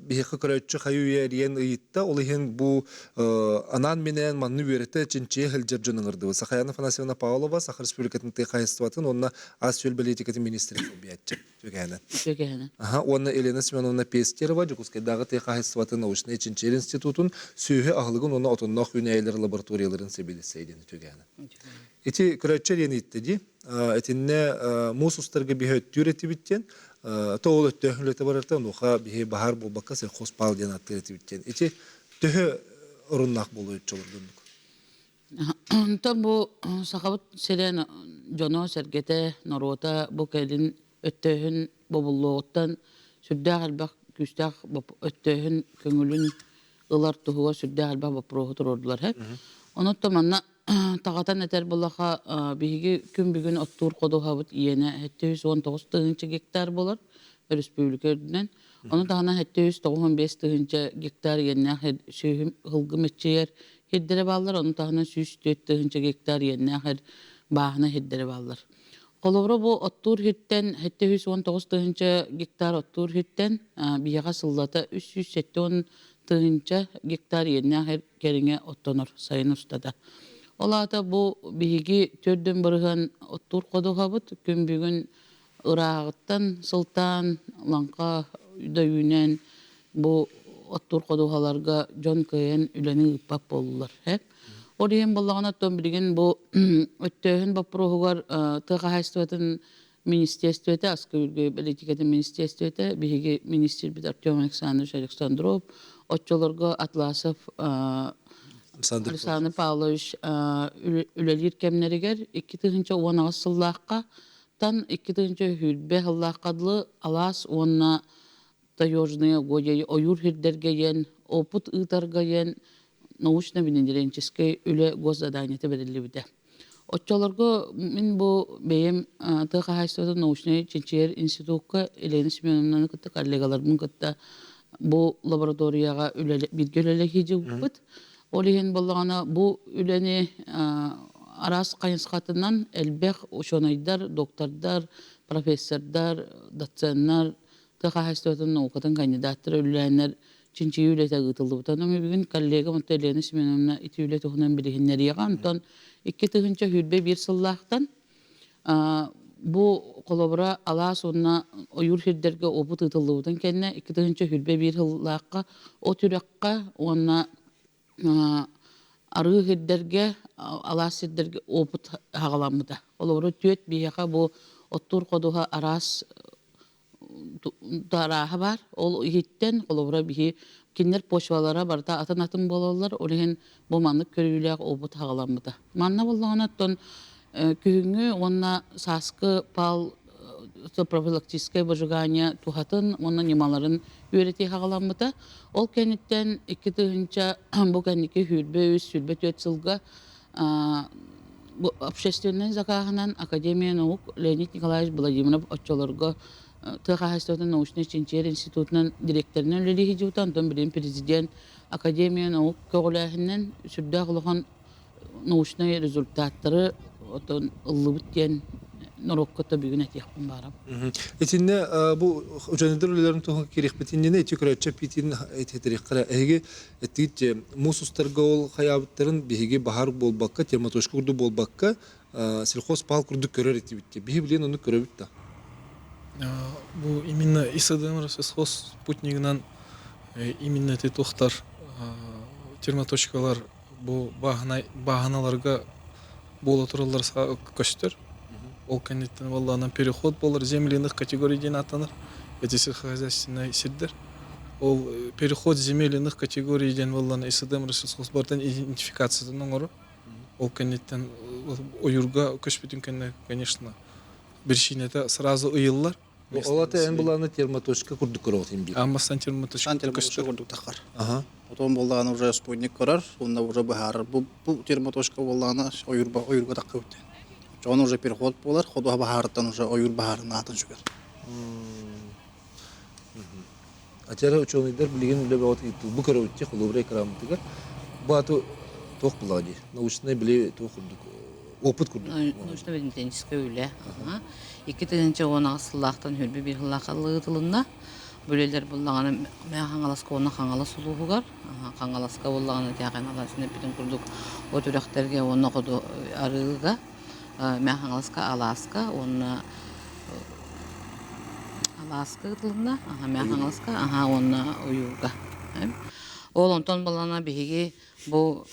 биһиэхэ көрөөччү хайы-үйэ эрийэн ыйытта. Ол иһин бу анаан-минээн манны үөрэтэ, чинчийэ сылдьар дьон ыҥырдыбыт. Сахаяна Афанасьевна Павлова, Саха Республикатын тыа хаһайыстыбатын уонна ас-үөл бэлиитикэтин министрэ солбуйааччы. Түгээнэ. Түгээнэ. Аха, уонна Елена Семеновна Пестерова, Дьокуускайдааҕы тыа хаһайыстыбатын научнай чинчийэр институтун сүөһү аһылыгын уонна отонноох үүнээйилэр лабораторияларын сэбиэдиссэйэ диэн түгээнэ. Ити көрөөччү диэн ыйытта дии. Итиннэ муус устарга биһи өттүүр этибит диэн, то ол өттөөх үлэтэ барарта, онуоха биһи баһаар буолбакка сельхозпал диэн аттыыр этибит диэн. Ити төһө оруннаах буолуо оччолордоннук? Онтон бу Сахабыт сирин дьоно-сэргэтэ, норуота бу кэлин өттөөһүн бобуллуоҕуттан сүрдээх элбэх күүстээх өттөөһүн көҥүлүн ылар туһугар сүрдээх элбэх боппуруоһу туруордулар. Онон манна таҕатан этэр буоллахха, биһиги күн бүгүн оттуур ходуһабыт иэнэ 719 тыһыынча гектар буолар өрөспүүбүлүкэ үрдүнэн. Ону таһынан 795 тыһыынча гектар иэннээх сүөһү һылгы мэччийэр сирдэрэ бааллар, ону таһынан 104 тыһыынча гектар иэннээх бааһына сирдэрэ бааллар. Холобура, бу оттуур сиртэн 719 тыһыынча гектар оттуур сиртэн биһиэхэ сыллата 370 тыһыынча гектар иэннээх кэриҥэ оттонор сайын устата. Ол аата бу биһиги төрдүн бырыһыан оттуур ходуһабыт күн бүгүн ырааҕыттан сылтаан лаҥха да үүнэн бу оттуур ходуһаларга дьон кыайан үлэни ыыппат буоллулар. Ол иһин буоллаҕына оттон билигин бу өттөөһүн боппуруоһугар тыа хаһаайыстыбатын министиэстибэтэ, аска үргэ бэлитикэтин министиэстибэтэ, биһиги министрбит Артем Александрович Александров, оччолорго Атласов Александр Павлович үлэлиир кэмнэригэр 2018 сыллаахха тан 2020 сыллаахха дылы алаас уонна таежные угодья ойуур сирдэргэ диэн опыт ыытарга диэн научно-внедренческэй үлэ госзаданиета бэриллибитэ. Оччолорго мин бу бэйэм тыа хаһаайыстыбатын научнай чинчийэр институкка Елена Семеновнаны кытта коллегаларбын кытта бу лабораторияҕа бииргэ үлэлэһии дьылбыт. Ол иһин буоллаҕына бу үлэни араас хайысхатынан элбэх учуонайдар, доктордар, профессордар, доценнар, тыа хаһаайыстыбатын наукатын кандидаттара үлэлээннэр чинчийии үлэтэ ыытыллыбыта. Онон бүгүн коллегам онто Елена Семеновна ити үлэ туһунан билиһиннэриэҕэ. Онтон 2021 сыллаахтан бу холобура алаас уонна ойуур сирдэргэ опыт ыытыллыбытын кэннэ 2021 сыллаахха от үрэххэ уонна арыы сирдэргэ алаас сирдэргэ опыт хаҕаламмыта. Холобура түөрт биһиэхэ бу оттуур ходуһа араас арааһа баар. Ол иһиттэн, холобура, биһи кинилэр почвалара барыта атын-атын буолаллар. Ол иһин бу маннык көрүүлээх опыт хаҕаламмыта. Манна буоллаҕына, оттон күһүҥҥү уонна сааскы пал профилактическое выжигание туһатын уонна ньымаларын үөрэтии хаҕаламмыта. Ол кэнниттэн 2000 бу кэнники 23-24 сылга Бу общественнай закааһынан Академия наук Леонид Николаевич Владимиров оччолорго тыа хаһаайыстыбатын научнай чинчийэр институтунан дириэктэринэн үлэлии сылдьыбыта, онтон билигин президент Академия наук көҕүлээһининэн сүрдээх улахан научнай результаттары отон ыллыбыт диэн норуокка да бүгүн этиэхпин баарам. Итиннэ бу учуонайдар үлэлэрин туһун кириэхпитиннэ ити көрөөччү эппитин этириэххэ эһиги эттигит муус устарга ол хайаабыттарын биһиги баһар буолбакка термоточка курдук буолбакка сельхозпал курдук көрөр этибит биһи билин ону көрөбүт да. Бу именно ИСДМ сельхоз спутнигынан именно эти туохтар термоточкалар бу бааһыналарга буола тураллар көстөр. Ол кэнниттэн буоллаҕына переход буолар земляных категорий диэн ааттанар. Эти сельскохозяйственнай сирдэр. Ол переход земель категорий диэн буоллаҕына ИСДМ Россельхозбартан идентификациятын оҥорор. Ол кэнниттэн ойуурга көспүтүн кэннэ, конечно, биричиинэтэ сразу ыйыллар. Ол ата эн былааны термоточка курдук көрөҕүт биир. Аммастан термоточка термоточка курдук таххар. Отон буоллаҕына уже спутник көрөр, уонна уже быһаарар. Бу бу термоточка буоллаҕына ойуурба ойуурга таххыбыт. Оччоҕуна уже переход буолар, ходуһа баһаарыттан уже ойуур баһаарын аатын сүгэр. Ачара учуонайдар билигин үлэ бөҕөтө бу көрөбүт холобура экранмытыгар бу аты туох булаа дии научнай били туох курдук опыт курдук. Научно-техническэй үлэ. 2018 сыллаахтан хүрбү биир сыллаах ыытылынна. Бу үлэлэр буллаҕына Мэҥэ Хаҥаласка уонна Хаҥалас улууһугар, Хаҥаласка буллаҕына Тээҕин алаасын эппитин курдук от үрэхтэргэ уонна хоту арыыга, Мэҥэ Хаҥаласка алааска уонна алааска ыытылынна, Мэҥэ Хаҥаласка уонна Ойуурга. Ол онтон буллаҕына биһиги бу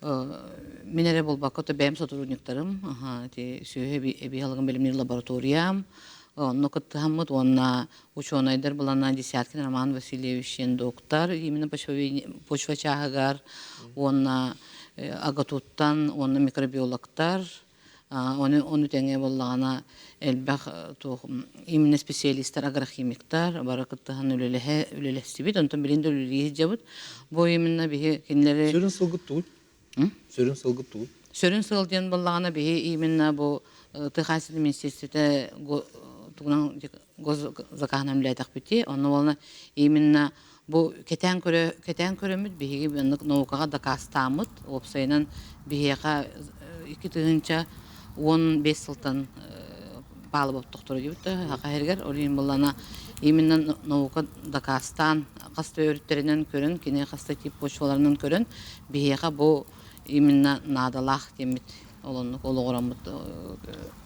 мин эрэ буолбакка то бэйэм сотрудниктарым ити сүөһү эбии аһылыгын бэлэмниир лабораториям онно кыттыһаммыт уонна учуонайдар булана Десяткин Роман Васильевич диэн доктор именно почва чааһыгар уонна АГАТУттан уонна микробиологтар Ону, ону тэҥэ буоллаҕына элбэх туох именно специалистар, агрохимиктар бары кыттыһан үлэлэһэ үлэлэстибит. Онтон билин да үлэлии сылдьабыт. Бу именно биһи кинилэри Сүрүн сылгыт тугуй? Сүрүн сылгыт тугуй? Сүрүн сыл диэн буоллаҕына биһи именно бу тыа хаһаайыстыбатын министиэристибэтэ тугунан госзакаһынан үлэлээтэхпитий. Онно буолна именно бу кэтээн көрө кэтээн көрөммүт биһиги маннык наукаҕа дакаастааммыт уопсайынан биһиэхэ 2015 сылтан паалыба оттохторо диэбит да саха сиригэр ол иһин буоллаҕына именно наука дакаастаан хас да өрүттэринэн көрөн кини хас да тип почваларынан көрөн биһиэхэ бу именно наадалаах диэммит ол оннук олоҕураммыт.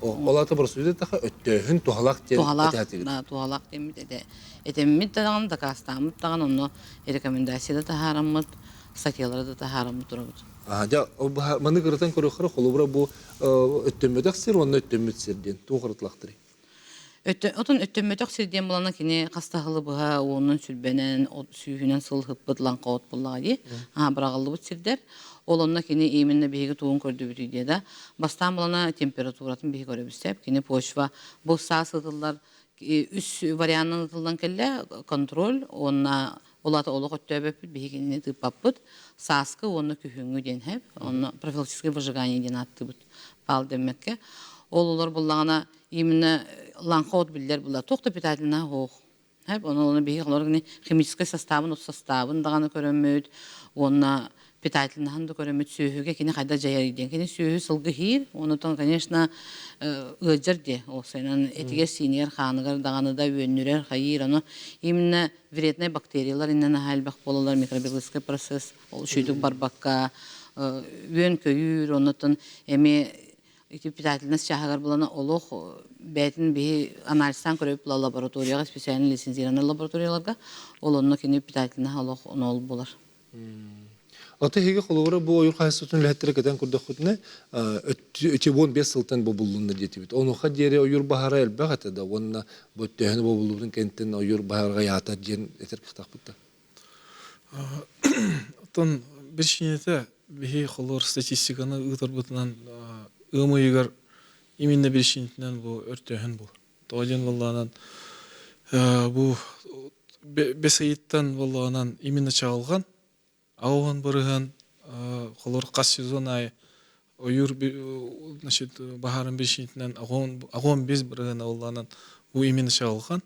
Ол аата боростуйда таха өттөөһүн туһалаах диэн туһалаах туһалаах диэммит этэ Этэммит даҕаны, дакаастааммыт даҕаны, онно рекомендация да таһаараммыт, статьялары да таһаараммыт турабыт. Дьэ, маннык ырытан көрүөххэ, холобура бу өттөммөтөх сир уонна өттөммүт сир диэн туох ырытылахтарый? Отон өттөммөтөх сир диэн булана кини хаста сылы быһа уонун сүлбэнэн, сүүһүнэн сыл ыппыт лаҥха от буллаҕа дии. Быраҕыллыбыт сирдэр. Ол онно кини именно биһиги тугун көрдүбүтүй диэ да. Бастаан булана температуратын биһиги көрөбүт сөп. Кини почва бу саас ытыллар үс варианынан ытыллан кэллэ контроль уонна ол аата олох өттөөбөппүт биһигини тыыппаппыт сааскы уонна күһүҥҥү диэн хэп онно профилактическое выжигание диэн ааттыыбыт паал дэммэккэ ол олор буллаҕына именно лаҥха от биллэр була туох да питательнай суох хэп ону ону биһиги олор химическэй составын от составын даҕаны көрөммүт уонна питательнаһын да көрөммүт сүөһүгэ кини хайда дьайар диэн кини сүөһү сылгы иһиир онутан конечно ыалдьар диэ уопсайынан этигэр сиинигэр хааныгар даҕаны да үөннүрэр хайыыр ону именно вреднай бактериялар иннэн аһа элбэх буолаллар микробиологический процесс ол үчүгдүк барбакка үөн көйүүр оннуттан эмиэ ити питательность чааһыгар булана олох бэйэтин биһи анализтаан көрөбүт була лабораторияҕа специальный лицензированный лабораторияларга ол онно кини питательность олох оноол булар. Аты эһиги холобура бу ойуур хаһаайыстыбатын үлэһиттэрэ кэтэн көрдөххүтүнэ, 15 сылтан бобуллунна диэтибит. Онуоха диэри ойуур баһаара элбэх этэ да уонна бу өттөөһүнү бобуллубутун кэнниттэн ойуур баһаарга яата диэн этэр кыахтаахпыт да. Оттон биричиинэтэ биһи холобур статистиканы ыытарбытынан ыам ыйыгар именно биричиинэтинэн бу өртөөһүн буолар. Тоҕо диэн буоллаҕынан бу бэс ыйыттан буоллаҕынан именно чаҕылҕан аҕыһын бырыһан холор хас сезон аайы ойуур значит баһаарын биричиинэтинэн аҕыан бес бырыһыана буоллаҕынан бу именно чаҕылҕан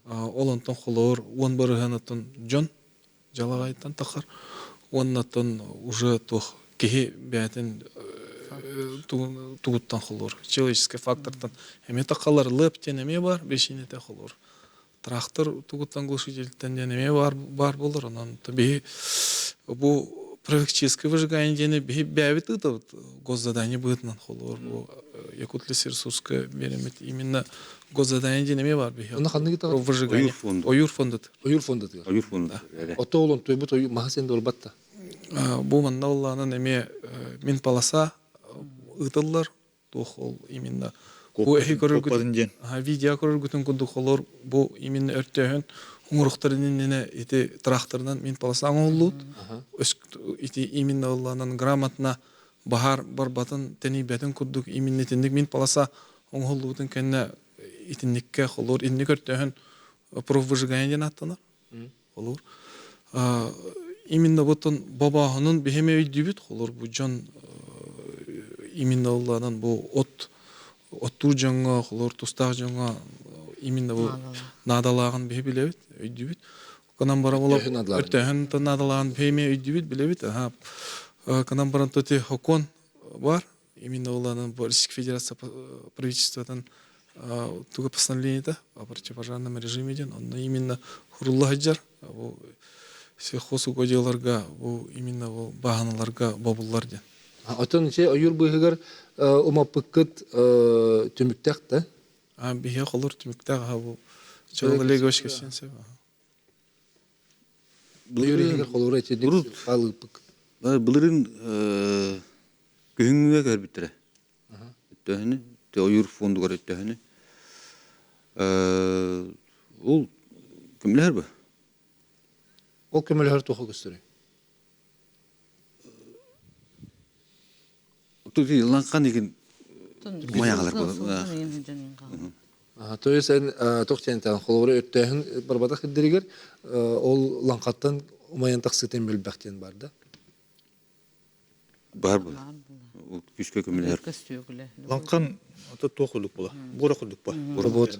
ол онтон холоор уон бырыһыанаттан дьон дьалаҕайтан тахар уоннаттан уже туох киһи бэйэтин. тугуттан холуур. Человеческий фактортан эмиэ тахалар лып диэн эмиэ бар, биричиинэтэ холуур. Трактор тугуттан глушительтен диэн эмиэ бар, бар болор. Онон биһи бу профилактическое выжигание диэни биһи бэйэбит ыытабыт госзадание быһыытынан холуур. Бу Якутлесресурска биэриммит именно госзадание диэн эмиэ бар биһи. Онно ханнык ыытаҕыт? Выжигание. Ойуур фонду. Ойуур фондутугар. Ойуур фондатыгар. Ойуур фонду. Ото олон туйбут ойуур маһа сен долбат да. Бу манна оллаанан эмиэ мин полоса ыытыллар туох ол именно бу эһи көрөргүт диэн. Видео көрөргүтүн курдук холор бу именно өртөөһүн уҥуруктарын иннинэ ити тракторынан мин полоса оҥоһуллубут ити именно оллаанан грамотно баһаар барбатын тэнийбэтин курдук именно итинник мин полоса оҥоһуллубутун кэннэ итинниккэ холор инник өртөөһүн профвыжигание диэн ааттанар холор именно бутун бобооһунун биһиме өйдүүбүт холор бу дьон именно ылланан бу от оттуур дьоҥҥо холор тустаах дьоҥҥо именно бу наадалааҕын биһи билэбит өйдүүбүт кынан баран ол өртөөһүн наадалааҕын биһиме өйдүүбүт билэбит аха кынан баран тоти хокон бар именно ылланан бу Российской Федерация правительствотын туга постановлениета о противопожарном режиме диэн онно именно хурулла сылдьар бу сельхозугодияларга бу именно бу бааһыналарга бобуллар диэн. Оттон ити ойуур быыһыгар умаппыккыт түмүктээх да? Биһиэ холур түмүктээх аха бу Чоол Олегович кэпсиэн сөп. Ойуур иһигэр холура итинник хаалыыппык. Былырыын күһүҥҥүгэ көрбүттэрэ. Өттөөһүнү, ойуур фондугар өттөөһүнү. Ол көмөлөһөр бу. Ол көмөлөһөр туха көстөрүй? Тут ланхан игин умайагалар буолар. То есть эн туох диэн холобура өттөөһүн барбатах ирдэригэр ол лаҥхаттан умайан тахсыытын билбэх диэн бар да? Бар бу. Ол күүскэ көмөлөһөр. Лаҥхан ото туох курдук була. Буора курдук ба. Робот.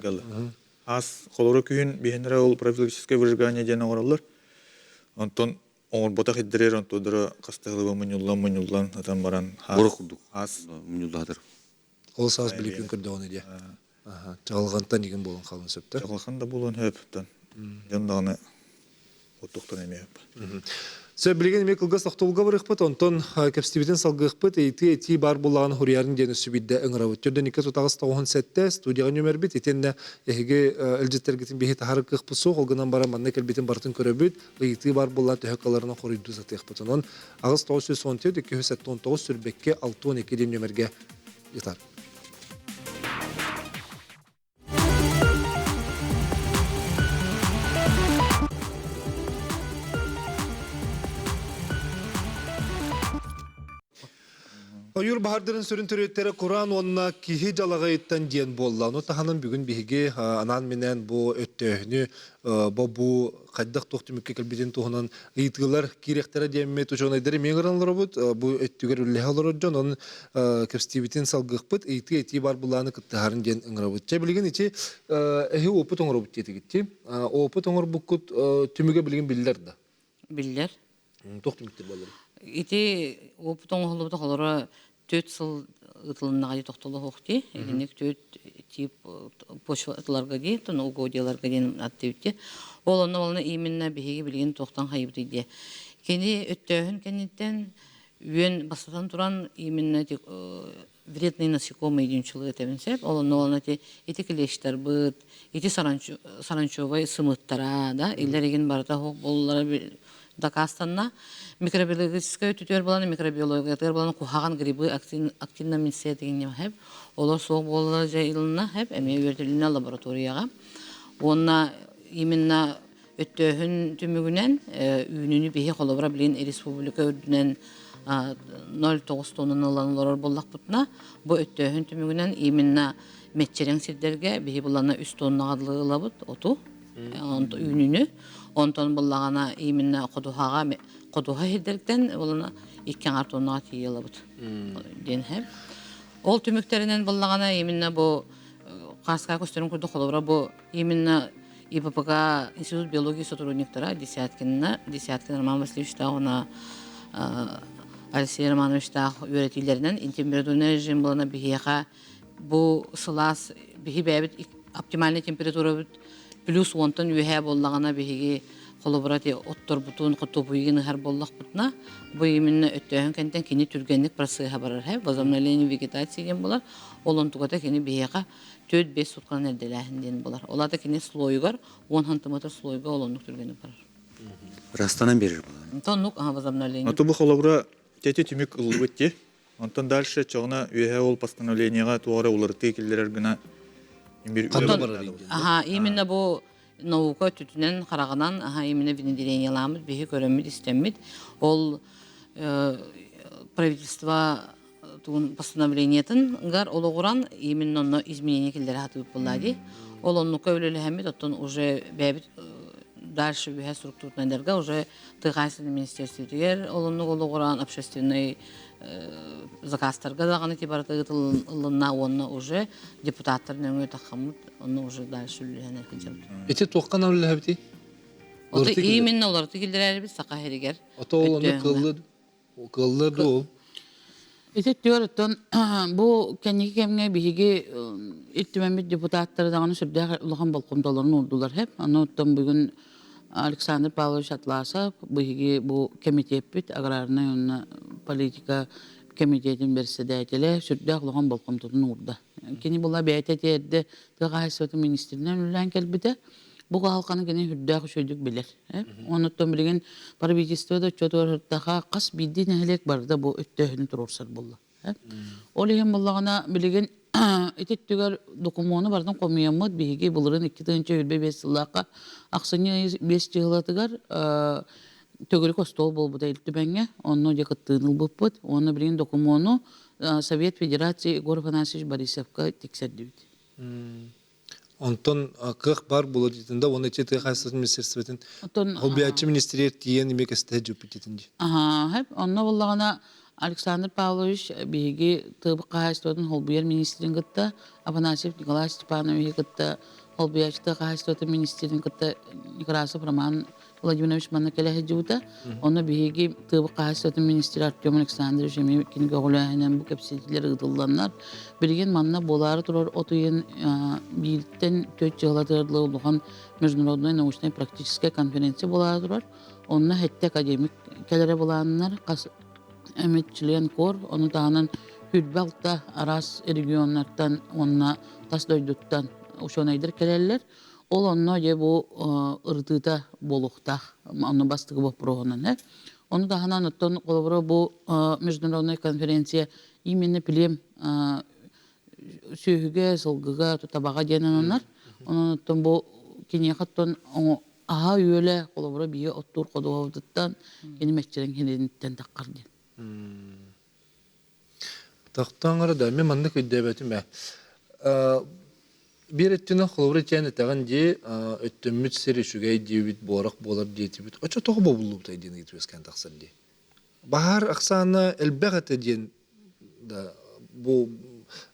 Ас холоро күһүн биһиннэрэ ол профилактическое выжигание диэн оҥороллор. Онтон оҥорботох иддэрэр онтудара хастаһылыба мунньуллан мунньуллан атан баран Буора курдук. ас Мунньуллаатар. Ол саас биликүн көрдөҕүнэ диэ. Чаҕылҕантан игин буолан хаалын сөптөр. Чаҕылхан да буолуон хөп Дьон даҕаны оттуктан эмиэ хөп. Сөп билигин эмиэ кылгас тохтобулга барыахпыт, онтон кэпсэтиибитин салгыахпыт, ыйытыы этии баар буоллаҕына хуруйарын диэн өссө биирдэ ыҥырабыт. Төрдөн 298 студияҕа нүөмэрбит итиэннэ эһиги илдьиттэргитин биһи таһар кыахпыт суох, ол гынан баран манна кэлбитин барытын көрөбүт, ыйытыы баар буоллаҕына төһө кыалларынан хоруйдуу сатыахпыт. Онон 8914 279 сүрбэккэ 62 диэн нүөмэргэ ыытар. Ойуур баһардарын сүрүн төрүөттэрэ кураан уонна киһи дьалаҕайыттан диэн буолла. Ону таһынан бүгүн биһиги анаан-минээн бу өттөөһүнү бобуу хайдах туох түмүккэ кэлбитин туһунан ыйытыылар киириэхтэрэ диэммит учуонайдары эмиэ ыҥыран олоробут. Бу өттүгэр үлэлэһэ олорор дьон онон кэпсэтиибитин салгыахпыт, ыйытыы этии бар былааны кыттыһарын диэн ыҥырабыт. Чэ билигин ити эһи опыт оҥоробут диэтигит. Опыт оҥорбуккут түмүгэ билигин биллэр да? Биллэр. Туох түмүктэр буоллар? Ити опыт оҥоһуллубута холоро төрт сыл ытылыннаҕа тохтолоһуох дии. Итинник төрт тип почваларга дии, тон угодьяларга диэн аттыбытти. Ол онно олону именно биһиги билигин туохтан хайыбытый диye. Кини өттөөһүн кэнниттэн үөн бастатан туран именно вредные насекомые диэн чулуу этэбин сөп. Ол онно олону ити клещтарбыт, ити саранчовай сымыттара да, иллэригин барыта хук боллара дакаастанна. Микробиологическай өттүтүгэр булан, микробиологиятыгар булан куһаҕан грибы активно минсиэтигин хэп. Олор суох буолалар дьайылына хэп, эмиэ үөрэтилинэ лабораторияҕа. Уонна именно өттөөһүн түмүгүнэн үүнүүнү биһи холобура билин республика үрдүнэн 0,9 тоннаны ылан олорор буоллахпытына, бу өттөөһүн түмүгүнэн именно мэччирэҥ сирдэргэ биһи булана 3 тоннаҕа дылы ылабыт оту үүнүүнү. Онтон буллаҕына именно ходуһаҕа ходуһа сирдэртэн булана икки аҥар тоннаҕа тиийэ ылабыт диэн хэп. Ол түмүктэринэн буллаҕына именно бу Хааскаа көстөрүн курдук холобура бу именно ИППК Институт биологии сотрудниктара Десяткина, Десяткин Роман Васильевич уонна Алексей Романовичтаах үөрэтиилэринэн температурный режим буолана биһиэхэ бу сылаас биһи бэйэбит оптимальный температурабыт плюс уонтан үөһээ буоллаҕына биһиги холобура ти отторбутун хотуобуйгын ыһар буоллахпытына бу именно өттөөһүн кэнтэн кини түргэнник процеһа барар һэ возобновление вегетации диэн буолар ол онтугата кини биһиэхэ 4-5 сутканан эрдэлээһин диэн буолар ол аата кини слойугар 10 сантиметр слойга ол оннук түргэнник барар Растанан берер буолар. Онтон оннук возобновление. Ото бу холобура тети түмүк ыллыбыт ти. Онтон дальше чоҕуна үөһэ ол постановлениеҕа туох эрэ уларытыы киллэрэр гына имир Ханна барар Аха, именно бу наука өттүтүнэн хараҕынан аха именно внедрениеламмыт биһи көрөммүт истэммит ол правительство тугун постановлениетын гар олоҕуран именно онно изменение киллэрэ сатыыбыт буолла дии. Ол оннукка үлэлэһэммит оттон уже бэйэбит дальше үһэ структурнайдарга уже тыа хаһаайыстыбатын министерствотигэр ол оннук олоҕуран общественный заказтарга даҕаны ти барыта ыытылынна уонна уже депутаттар нөҥүө таххаммыт онно уже дальше үлэлэһэн сылдьабыт. Ити туохха үлэлэһэбитий? Ото именно уларыты киллэрэрбит саха сиригэр. Ото ол ону кыллы кыллы дуу? Ити түөр бу кэнники кэмҥэ биһиги Ил Түмэммит депутаттары даҕаны сүрдээх улахан болҕомтолорун уурдулар һэп. Аны оттон бүгүн Александр Павлович Атласов биһиги бу кэмитиэппит аграрнай уонна политика кэмитиэтин бэрэссэдээтэлэ сүрдээх улахан болҕомтотун уурда. Кини була бэйэтэ тиэрдэ тыа хаһаайыстыбатын министринэн үлэлээн кэлбитэ. Бу кыһалҕаны кини сүрдээх үчүгэйдик билэр. Онуттан билигин правительство да отчуотугар хас биирдии нэһилиэк барыта бу өттөөһүнү туруорсар буолла. Ол иһин буллаҕына билигин ити өттүгэр докумуону барытын хомуйаммыт биһиги былырыын 2025 сыллаахха ахсынньы ый 5 чыһылатыгар төгүрүк остуол буолбута Ил Түмэҥҥэ. Онно дьэ кыттыыны ылбыппыт. Уонна билигин докумуону Совет Федерации Егор Афанасьевич Борисовка тиксэрдибит. Онтон кыах бар буолар диэтин да уонна ити тыа хаһаайыстыбатын министерствотын холбуйааччы министриэр тиийэн эмиэ кэстэһэ дьүппүт диэтин дии. Аха, онно буллаҕына Александр Павлович биһиги тыа хаһаайыстыбатын холбуйар министрин кытта Афанасьев Николай Степановиһы кытта холбуйааччы тыа хаһаайыстыбатын министрин кытта Некрасов Роман Владимирович манна кэлэ сылдьыбыта. Онно биһиги тыа хаһаайыстыбатын министрэ Артем Александрович эмиэ кини көҕүлээһинэн бу кэпсэтиилэр ыытылланнар, билигин манна буолаары турар от ыйын бииртэн төрт дьыалатыгар дылы улахан международнай научнай практическай конференция буолаары турар. Онно сэттэ академик кэлэрэ былааннар, хас эмит член кор, ону таһынан хүрбэ алта араас регионнартан уонна тас дойдуттан учуонайдар кэлэллэр. Ол онно дьэ бу ырытыыта буолуохтаах. Онно бастакы боппуруоһунан э. Ону таһынан оттон холобура бу международная конференция именно плем сүөһүгэ, сылгыга, табаҕа диэн ананар. Онон оттон бу киниэхэ оттон аһа үөлэ холобура биһи оттуур ходуһабытыттан кини мэччирэҥ хириниттэн таххар диэн. Тохтооҥ да, мен маннык өйдөөбөтүм ээ. Биир өттүнэн холобур итиэн этэҕин дии, өттөммүт сир үчүгэй диэбит, буорах буолар диэтибит. Оччо тоҕо бобуллубутай диэн ыйытыы үөскээн тахсар дии. Баһаар ахсаана элбэх этэ диэн да бу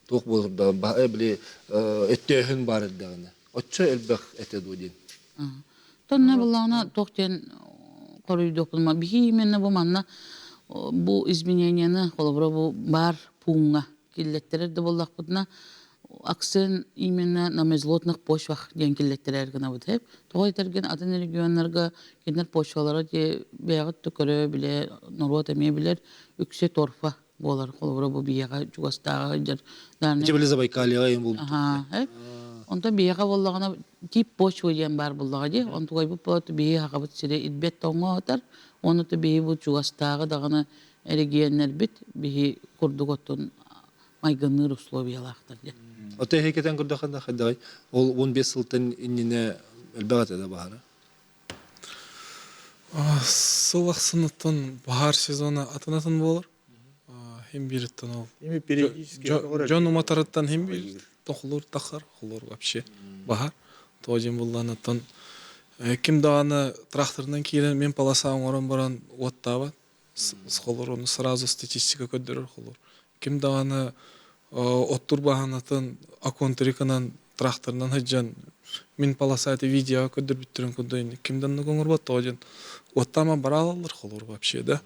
туох буолар да били өттөөһүн баар эрдэҕинэ. Оччо элбэх этэ дуо диэн. Тонна буллаҕына туох диэн хоруйдуохпун биһи именно бу манна бу измененияны холобура бу баар пууҥҥа киллэттэрэр да буоллахпытына акцент именно на мерзлотных почвах диэн киллэттэрэр гынабыт эп тоҕо этэргин атын регионнарга кинилэр почвалара дии бэйэҕит да көрө билэ норуот эмиэ билэр үксэ торфа буолар холобура бу биһиэхэ чугастааҕы сылдьар Ити били Забайкальеҕа ең булбут. Онтон биһиэхэ буоллаҕына тип почва диэн баар буоллаҕа дии. Онтугайбыт буолат биһи хахабыт сири ирбэт тоҥҥо сытар. Уонна то биһи бу чугастааҕы даҕаны эрэгийиэннэрбит биһи курдук оттон майгынныыр условиялаахтар диэн. Ото эһикетен көрдөххө хайдаҕый? Ол 15 сылтан иннинэ элбэх этэ да баһара. Сыл ахсыныттан баһаар сезона атын-атын буолар. Хим бириттен ол. Дьон уматарыттан хим бир тохулур тахар, холор вообще баһар. Тоожин булланыттан ким даҕаны тракторынан киирэн мен полоса оҥорон баран уоттаабат. Холор ону сразу статистика көрдөрөр холор. Ким даҕаны оттур баһанатын аконтриканан тракторынан сылдьан мин полоса это видео көрдөрбүттэрин курдук ким да оннук оҥорбот тоҕо диэн уоттаама бараалаллар холор вообще да.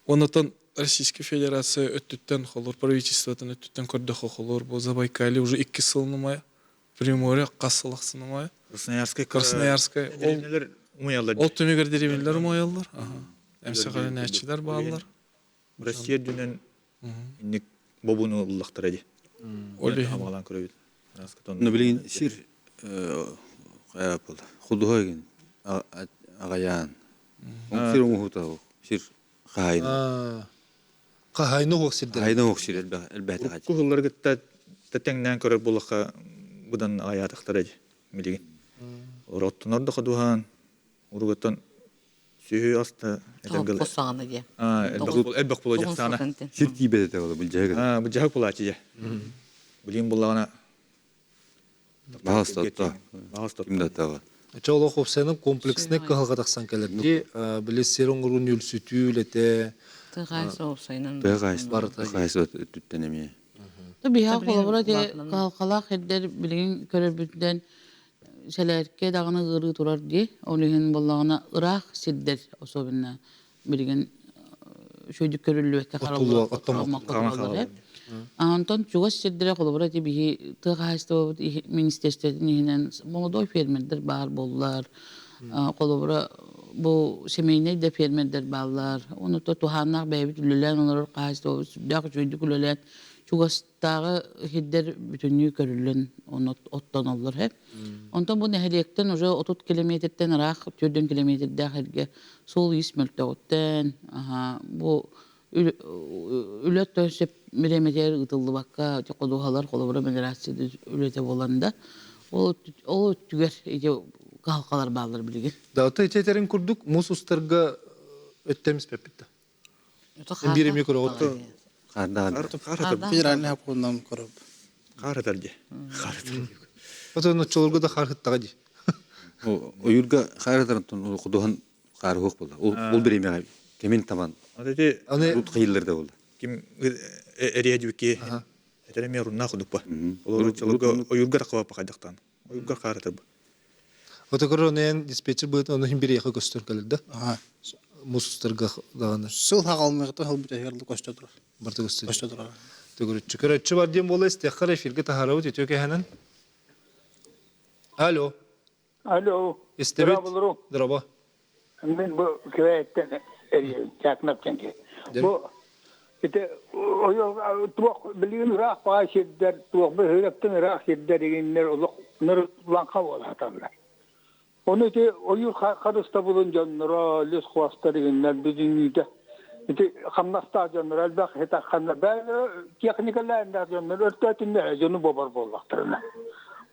Онотон Российская Федерация өттүттэн холор правительствотын өттүттэн көрдөхө холор бу Забайкалье уже икки сыл Приморье хас сыл ахсын умайа. Красноярскай Красноярскай ол дэриэбинэлэр умайаллар. Ол түмүгэр дэриэбинэлэр умайаллар. Эмсэҕэлэнээччилэр бааллар. Россия үрдүнэн инник бобууну ыллахтара дии. Ол иһин. Хамаҕалаан көрөбүт. Ну билигин сир худуһа игин аҕайаан. Сир оҥоһута сир хаһайына. Хаһайына уох сирдэр. Хаһайына уох сир элбээтэ. Урукку сыллары кытта тэҥнээн көрөр буоллахха быдан аҕайаатахтара дии билигин. Ороттонор да ходуһаан уругуттан сүһү аста этэргэл. Хос саҕана дии. Элбэх була дьахсаана. Сир тиийбэт этэ ол былдьаһык. Былдьаһык булааччы дьэ. Билигин буллаҕына Баҕас Ким да тава. Чэ олох уопсайынан комплекснай кыһалҕа тахсан кэлэр дии. Били сир оҥоруу нүлсүтүү үлэтэ Тыа уопсайынан. Тыа хаһайыстыба өттүттэн эмиэ. Биһиэхэ холобура ити кыһалҕалаах сирдэр билигин көрөрбүтүнэн сэлээркэ даҕаны ыарыы турар дии. Ол иһин буоллаҕына ыраах сирдэр особенно билигин үчүгэйдик көрүллүбэккэ хараллар. Онтон чугас сирдэрэ холобура ити биһи тыа хаһаайыстыбабыт министерствотын иһинэн молодой фермердэр баар буоллар. Холобура бу семейнэй да фермердэр бааллар. Ону то туһааннаах бэйэбит үлэлээн олорор хаһаайыстыбабыт сүрдээх үчүгэйдик үлэлээн чугастааҕы сирдэр бүтүннүү көрүллэн ону оттоноллор һэ. Онтон бу нэһилиэктэн уже 30 километртэн ыраах 4 километрдээх эргэ суол-иис мөлтөҕүттэн бу үлэ сөп бириэмэтигэр ыытыллыбакка ходуһалар холобура мелиорация үлэтэ буолан да ол ол өттүгэр ити кыһалҕалар бааллар билигин. Да ото ити этерин курдук муус устарга өттөмүспэппит да. Биир эмиэ көрөҕүт. Федеральный хапкууннан көрөп. Хаар ди. Хаар Ото ноччолорго да хаар хыттаҕа ди. Ойуурга хаар ытарантан худуһан хаар хуох буолла. Ол бириэмэҕэ кэмин таман Аны кыйыллар да буолла. Ким эриэдьүкки этэр эмиэ оруннаах кудуппа. Олор ойуурга таххабаппа хайдахтан. Ойуурга хаар ытарба. Ото көрөр диспетчер быһыт ону хим бириэхэ көстөр кэлэр да. Муус устарга даҕаны. Сыл хаҕалныгыта хыл бүтэһигэр көстө турар. Барта көстө. Көстө турар. Төгүрүччү. Көрөччү бар диэн буола истиэххэ эфиргэ таһаарабыт үтүө кэһэнэн. Алло. Алло. Истэбит. Дорообо. Мин бу кибээттен чаакнап ки. Бу ити туох билигин ыраах баай сирдэр туох бөһүөлэктэн ыраах сирдэр дегеннер олох лаҥха буолааталлар. Ону ити ойуур харыстабылын дьонноро, лесхозтар дегеннер бүтүннүүтэ ити хамнастаах дьоннор элбэх хитахханна бэйэлэрэ техникалээннээх дьоннор өртөөтүннэр дьону бобор буоллахтарына.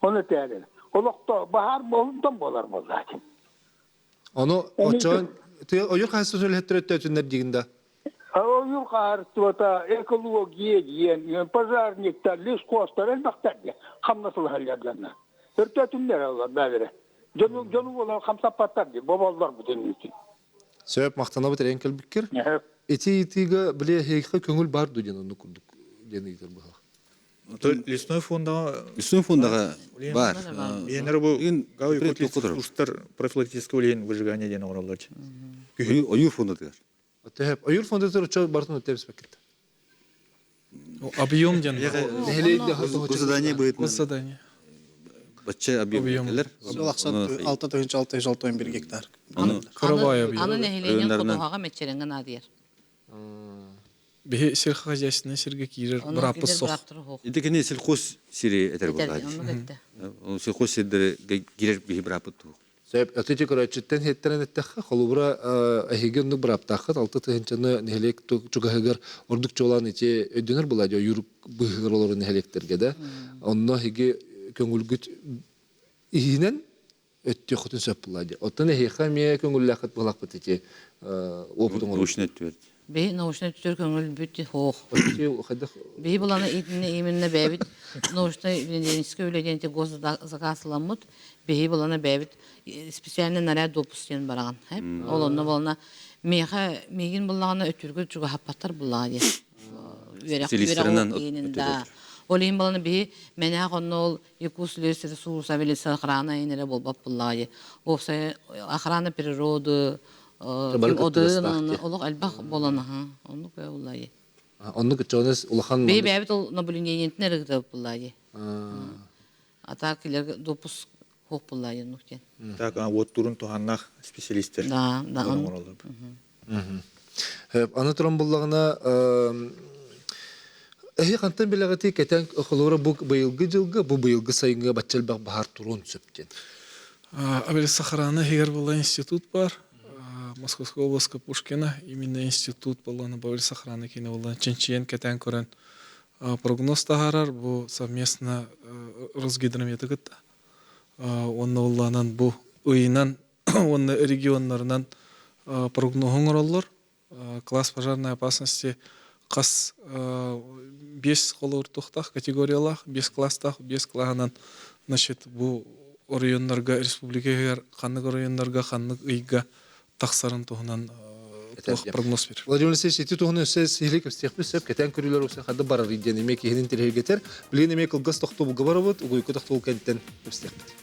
Ону этээри. Олохто баһаар буолунтан буолар буоллаачын. Ону очон ойуур хаһаайыстыбатын үлэһиттэрэ өттөөтүннэр диигин да? Ойуур хаһаайыстыбата экология диэн, пожарниктар, лесхозтар элбэхтэр диэн хамнас ылаһаллар дьоннор. Өртөөтүннэр алар бэйэлэрэ. Дьону дьону буолан хамсаппаттар дии, боболлор бүтүннүүтүн. Сөп, махтанабыт эрэн кэлбиккэр. Ити ыйытыыга били эһиэхэ көҥүл бар дуу диэн оннук курдук диэн ыйытар быһалаах. Лесной фондаҕа Лесной фондаҕа бар. Биэнэр бу устар профилактическое үлэһин выжигание диэн оҥороллор. Ойуур фондатыгар. Төһөп ойуур фондатыгар очо бартын өттөбүспэккит. Объем диэн. Госзадание быһыытынан. Госзадание. Бачча объем келер. Сыл ахсын 6 661 гектар. Карабай объем. Аны нэһилиэнньэн ходуһаҕа мэччирэҥҥэ наадыйар. Биһи сельхозхозяйственный сиргэ киирэр бырааппыт сох. Ити кини сельхоз сири этэр буоллаҕа. Сельхоз сирдери киирэр биһи бырааппыт туох. Сөп, өтүтү көрөөччүттэн хеттэрэн эттэххэ, холобура эһиги оннук бырааптааххыт 6 тыһыынчаны нэһилиэк чугаһыгар ордук чуолаан ити өйдөнөр буолаа дии ойуур быыһыгар олорор нэһилиэктэргэ да. Онно эһиги көҥүлгүт иһинэн өттүөххүтүн сөп буолаа дии. Оттон эһиэхэ эмиэ көҥүллээххит буолахпыт ити опыт оҥоруу. Научный өттүгэр. Биһи научный өттүгэр көҥүлбүт хоох. Биһи буланы именно бэйэбит научный венедический үлэ диэн госзаказ ыламмыт. Биһи буланы бэйэбит специальный наряд допуск диэн бараҕан. Ол онно булана миэхэ миигин буллаҕына өттүргү чугаһаппаттар буллаҕа диэн. Үөрэх үөрэх да. Ол иһин буланы биһи мэнээх онно ол Якутлесресурс охрана инэрэ буолбат буллаҕа дии. Уопсай охрана природы. Бары Ким кыттыгастаах одын дии. олох элбэх буолан аха. Оннук буллайы. Оннук ыччонес улахан Бэйи бэйэбит ол наблюдениетин эрэ гытабыт буллайы. А так килер допуск хуох буллайы оннук диэн. Так, уот турун туһаннаах специалистер. Да, да. оҥороллор. Аны туран буллаҕына эһи хантан билэҕитий кэтэн холобура бу быйылгы дьылга бу быйылгы сайыҥҥа бачча элбэх баһаар туруон сөп диэн. Авиасохрана иһигэр буолла институт бар. Московская областка Пушкина именно институт буолла авиасохрана кини буолла чинчийэн кэтээн көрөн прогноз таһаарар бу совместно Росгидрометы кытта. Уонна буоллаанан бу ыйынан уонна регионнарынан прогноһу оҥороллор. Класс пожарной опасности хас биэс холууртуохтаах категориялаах, биэс класстаах, биэс клаһынан значит бу оройуоннарга республика иһигэр ханнык оройуоннарга ханнык ыйга тахсарын туһунан туох прогноз берер. Владимир Алексеевич, ити туһунан өссө сиһилии кэпсиэхпит сөп, кэтээн көрүүлэр өссө ханна барарый диэн эмиэ киһинин тириһиргэтэр. Билигин эмиэ кылгас тохтобулга барабыт, угуйку тохтобул кэнниттэн кэпсиэхпит.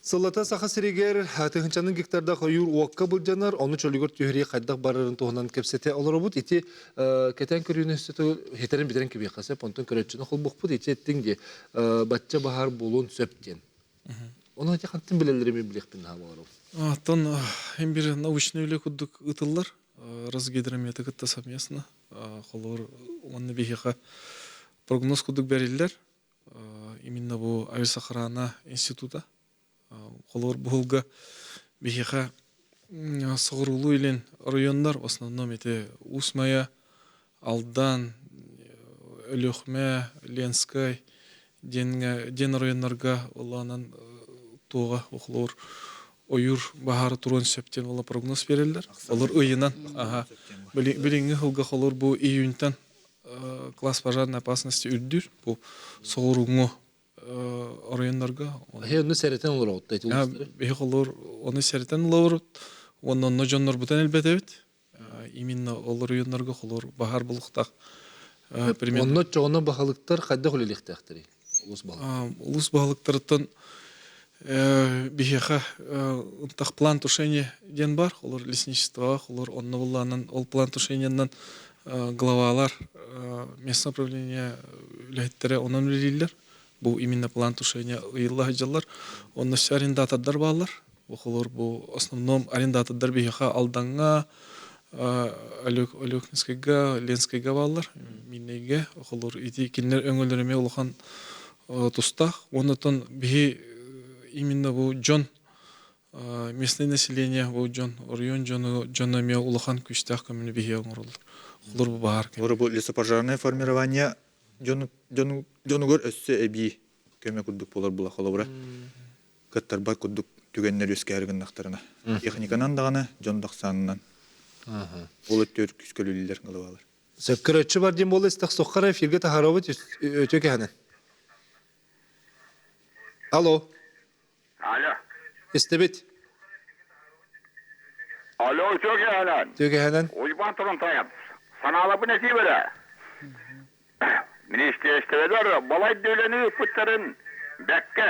Сыллата Саха сиригэр тыһыынчанан гектардаах ойуур уокка былдьанар, ону чөлүгэр түһэрии хайдах барарын туһунан кэпсэтэ олоробут. Ити кэтээн көрүүнү хитэрин бүтэрэн кэбиэххэ сөп, онтон көрөөччүнү холбуохпут. Ити эттиҥ дии, бачча баһаар буолуон сөп диэн. Ону ити хантан билэллэри мен билиэхпин наһаа баҕарабын. Оттон һин бир научный үлэ курдук ыытыллар. Росгидрометы кытта совместно. Холобур, уонна биһиэхэ прогноз курдук бэриллэр. Именно бу авиасохрана института. Холобур, буһулга биһиэхэ соҕуруулуу илин районнар, в основном ити Уус-Майа, Алдан, Өлүөхүмэ, Ленскэй диэн диэн районнарга улаанан туоҕа холобур ойуур баһаара туруон сөп диэн уола прогноз биэрэллэр. Олор ыйынан аха билиҥҥи сылга холобур бу июньтан класс пожарной опасности үрдүүр бу соҕурууҥҥу оройуоннарга. Эһи онно сэрэтэн олороҕут да Биһи холобур ону сэрэтэн олоробут уонна онно дьоннорбутун элбэтэбит. Именно ол оройуоннарга холобур баһаар булуктаах примерно. Онно чоҕоно баһылыктар хайдах үлэлиэхтээхтэрий? Улус баһылык. Улус баһылыктарыттан биһиэхэ ынтах план тушения диэн бар, олор лесничествоҕа, олор онно буллаанан ол план тушениянан главалар местное управление үлэһиттэрэ онон үлэлииллэр. Бу именно план тушения ыйылла сылдьаллар. Онно өссө арендатордар бааллар. Бу бу основном арендатордар биһиэхэ Алдаҥҥа, Өлүөхүнскэйгэ, Ленскэйгэ бааллар, Мииннэйгэ. Холор ити кинилэр өҥөлөрө эмиэ улахан тустаах. Оннотон биһи именно бу дьон местное население бу дьон оройуон дьоно дьоно эмиэ улахан күүстээх көмөнү биһиэ оҥороллор. Холор бу баһаар Олор бу лесопожарное формирование дьону дьонугар өссө эбии көмө курдук буолар була холобура кыттарбат курдук түгэннэр үөскээри гыннахтарына техниканан даҕаны дьон тахсаанынан ол өттүгэр күскөлүүллэр ылыбалар. Сөп көрөөччү бар диэн буолла истэх соххара эфиргэ таһаарабыт өтө кэһэнэн. Алло. Алло. Истэбит. Алло, үтүө кэһэнэн. Үтүө кэһэнэн. Уйбаан Турунтаев. Санааларбын этии бэрэ. Министиэристибэлэр балай да үлэни ыыппыттарын бэккэ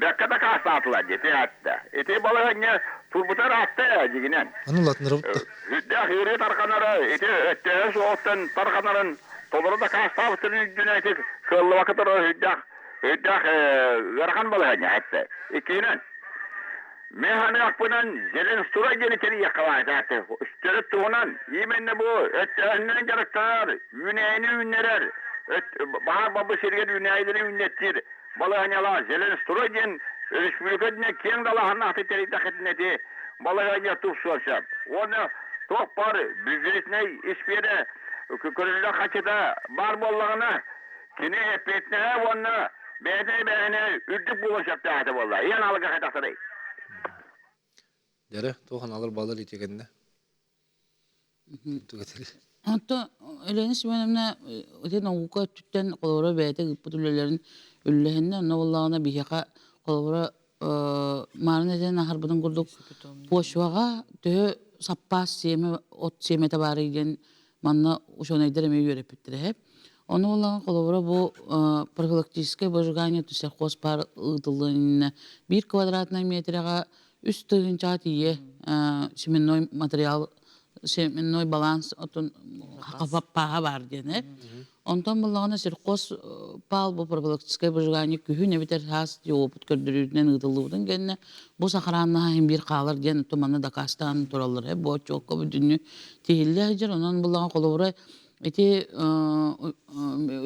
бэккэ дакаастаатылар диэтэ аатта. Ити балаһыанньа турбутар аатта дьигинэн. Аны улатынарабыт да. Үрдээх ыарыы тарҕанара ити өттөһө суоҕуттан тарҕанарын толору дакаастаабыттарын үрдүнэн ити кыаллыбакка турар үрдээх үрдээх ыарахан балаһыанньа этте. Иккиһинэн Мин саныахпынан Зеленстрой диэни тэрийиэххэ баар этэ. Төрүт туһунан именно бу өттөһүнэн дьарыктанар, үүнээйини үүннэрэр, баһаар бабы сиригэр үүнээйилэри үүннэттиир балаһыанньалаах Зеленстрой диэн республика үрдүнэн киэҥ далааһыннаахтык тэрийдэххитинэ ити балаһыанньа тупсуон сөп. Уонна туох баар бюджетнай испиэрэ көрүллэр хачыта баар буоллаҕына, кини эппиэтинэһэ уонна бэйэтэ бэйэни үрдүк буолуон сөптөөх этэ буолла. Ийэн алга хайдахтарый? Дьэрэ, туох аналар балар итигэннэ? Онто Елена Семеновна ити наука өттүттэн холобура бэйэтэ ыыппыт үлэлэрин үллэһиннэ, онно буоллаҕына биһиэхэ холобура маарын этэн аһарбытын курдук почваҕа төһө саппаас сиэмэ от сиэмэтэ баарый диэн манна учуонайдар эмиэ үөрэппиттэрэ. Ону буоллаҕына холобура бу профилактическое выжигание сельхоз паар ыытыллыан иннинэ биир квадратнай метрэҕэ үс тыһыынчаҕа тиийэ семенной материал семенной баланс отун пааһа баар диэн э. Онтон буллаҕына сельхоз паал бу профилактическое выжигание күһүн эбэтэр саас опыт көрдөрүүтүнэн ыытыллыбытын кэннэ бу сахарааннаһа иһин биир хаалар диэн туманы дакаастаан тураллар э бу отчуокка бүтүннүү тиһиллэ сылдьар онон буллаҕына холобура ити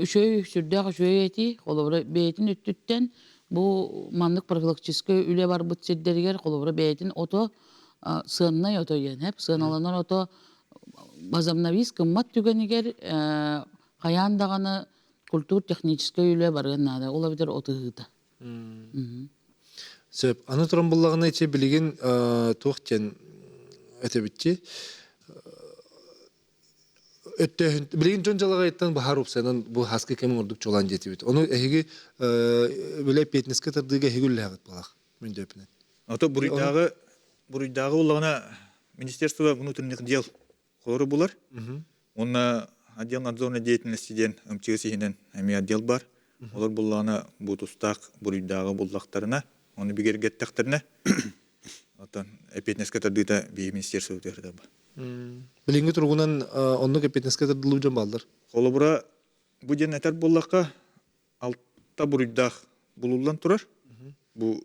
үчүгэй сүрдээх үчүгэй этии холобура бэйэтин өттүттэн бу маннык профилактическай үлэ барбыт сирдэригэр холобура бэйэтин ото сыаннай ото диэн эп сыаналанар ото возобновись гыммат түгэнигэр хайаан даҕаны культур-техническэй үлэ барыан наада ол эбэтэр от ыһыыта. Сөп. Аны туран буллаҕына ичи билигин туох диэн этэбитчи өттөөһүн билигин дьон дьалаҕайыттан баһаар уопсайынан бу хаскы кэмин ордук чуолаан диэтибит. Ону эһиги билэ эппиэтинэскэ тардыыга эһиги үллэһэҕит буолах мин дөпүнэн. Ото буруйдааҕы буруйдааҕы буллаҕына Министерство внутренних дел холору булар. Уонна отдел надзорной деятельности диэн МЧС иһинэн эмиэ отдел бар. Олор буллаҕына бу тустаах буруйдааҕы буллахтарына, ону бигэргэттэхтэринэ, оттон эппиэтинэскэ тардыыта биһи министерство тыһырда бар. Билиҥҥи туругунан оннук эппиэтинэскэ тардыллыбыт дьон бааллар. Холобура, бу диэн этэр буоллахха, алта буруйдаах булуллан турар. Бу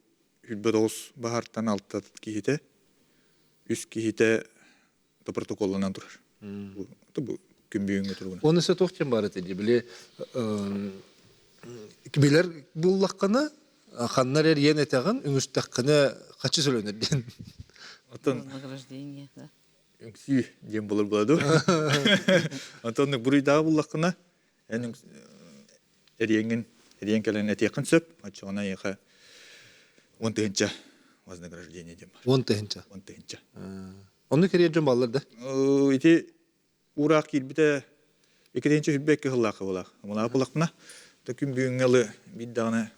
29 баһартан алта киһитэ, үс киһитэ протоколланан турар. Бу күн бүгүҥҥү туругунан. Оны өссө туох диэн баар этэ дии, били билэр буллаххына, ханна эрэ эрийэн этэҕин, үҥүстэххинэ хачы сөлөнөр диэн. Оттон Награждение, да. Үҥсүү диэн булар була дуу. Онтон буруйдааҕы буллаххына, эн эриэҥҥин эриэн кэлэн этиэххин сөп. Оччоҕуна эйиэхэ уон тыһыынча вознаграждение диэн бар. Уон тыһыынча. Уон тыһыынча. Онно кэриэр дьон бааллар да? Ити уураах киирбитэ иккитинчи сүрбэкки сыллаахха булаах. Мулаах булахпына, та күн бүгүҥҥэ ылы биир даҕаны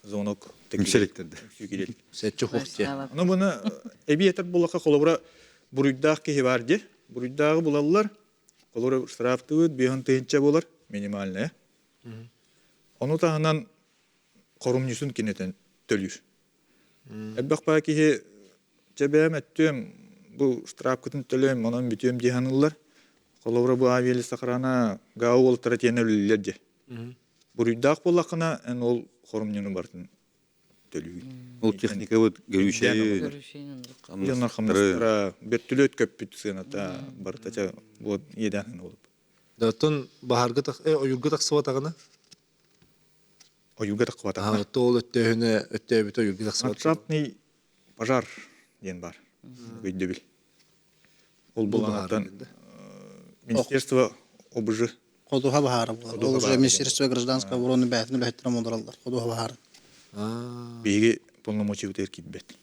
звонок Үҥсэликтэрдэ. Үҥсүү Сэтчи хуохте. Ону буну эбии этэр буллахха холобура буруйдаах киһи бар дии. Буруйдааҕы булаллар. Холобура штрафтыыбыт биэһин тыһыынча буолар минимальная. Ону таһынан хорумньусун кинитэн төлүүр. Элбэх баа киһи чэ бэйэм өттүөм бу штрафкытын төлөм онон бүтүөм дии саныыллар. Холобура бу авиалесохрана ГАУ уолаттара тиэнэ үлэлииллэр дии. Буруйдаах буоллаххына эн ол хорумньуну барытын төлүүгүн. Ол техника вот горючее Дьоннор хамнастара бөртүлүөт көппүт сыаната барыта чэ вот иэдээн буолуп. Оттон баһарга ойуурга тахсыбатаҕына? Ойуурга тахсыбатаҕына. Ол өттөөһүнэ өттөөбүтэ ойуурга тахсыбат. Ландшафтный пожар диэн бар. Өйдөбүл. Ол булаҥаттан Министерство ОБЖ Ходуһа баһаара буолар. Ол уже Министерство гражданской обороны бэйэтин үлэһиттэрэ мундураллар. Ходуһа баһаарын. Биһиги полномочиябытыгар киирбэт.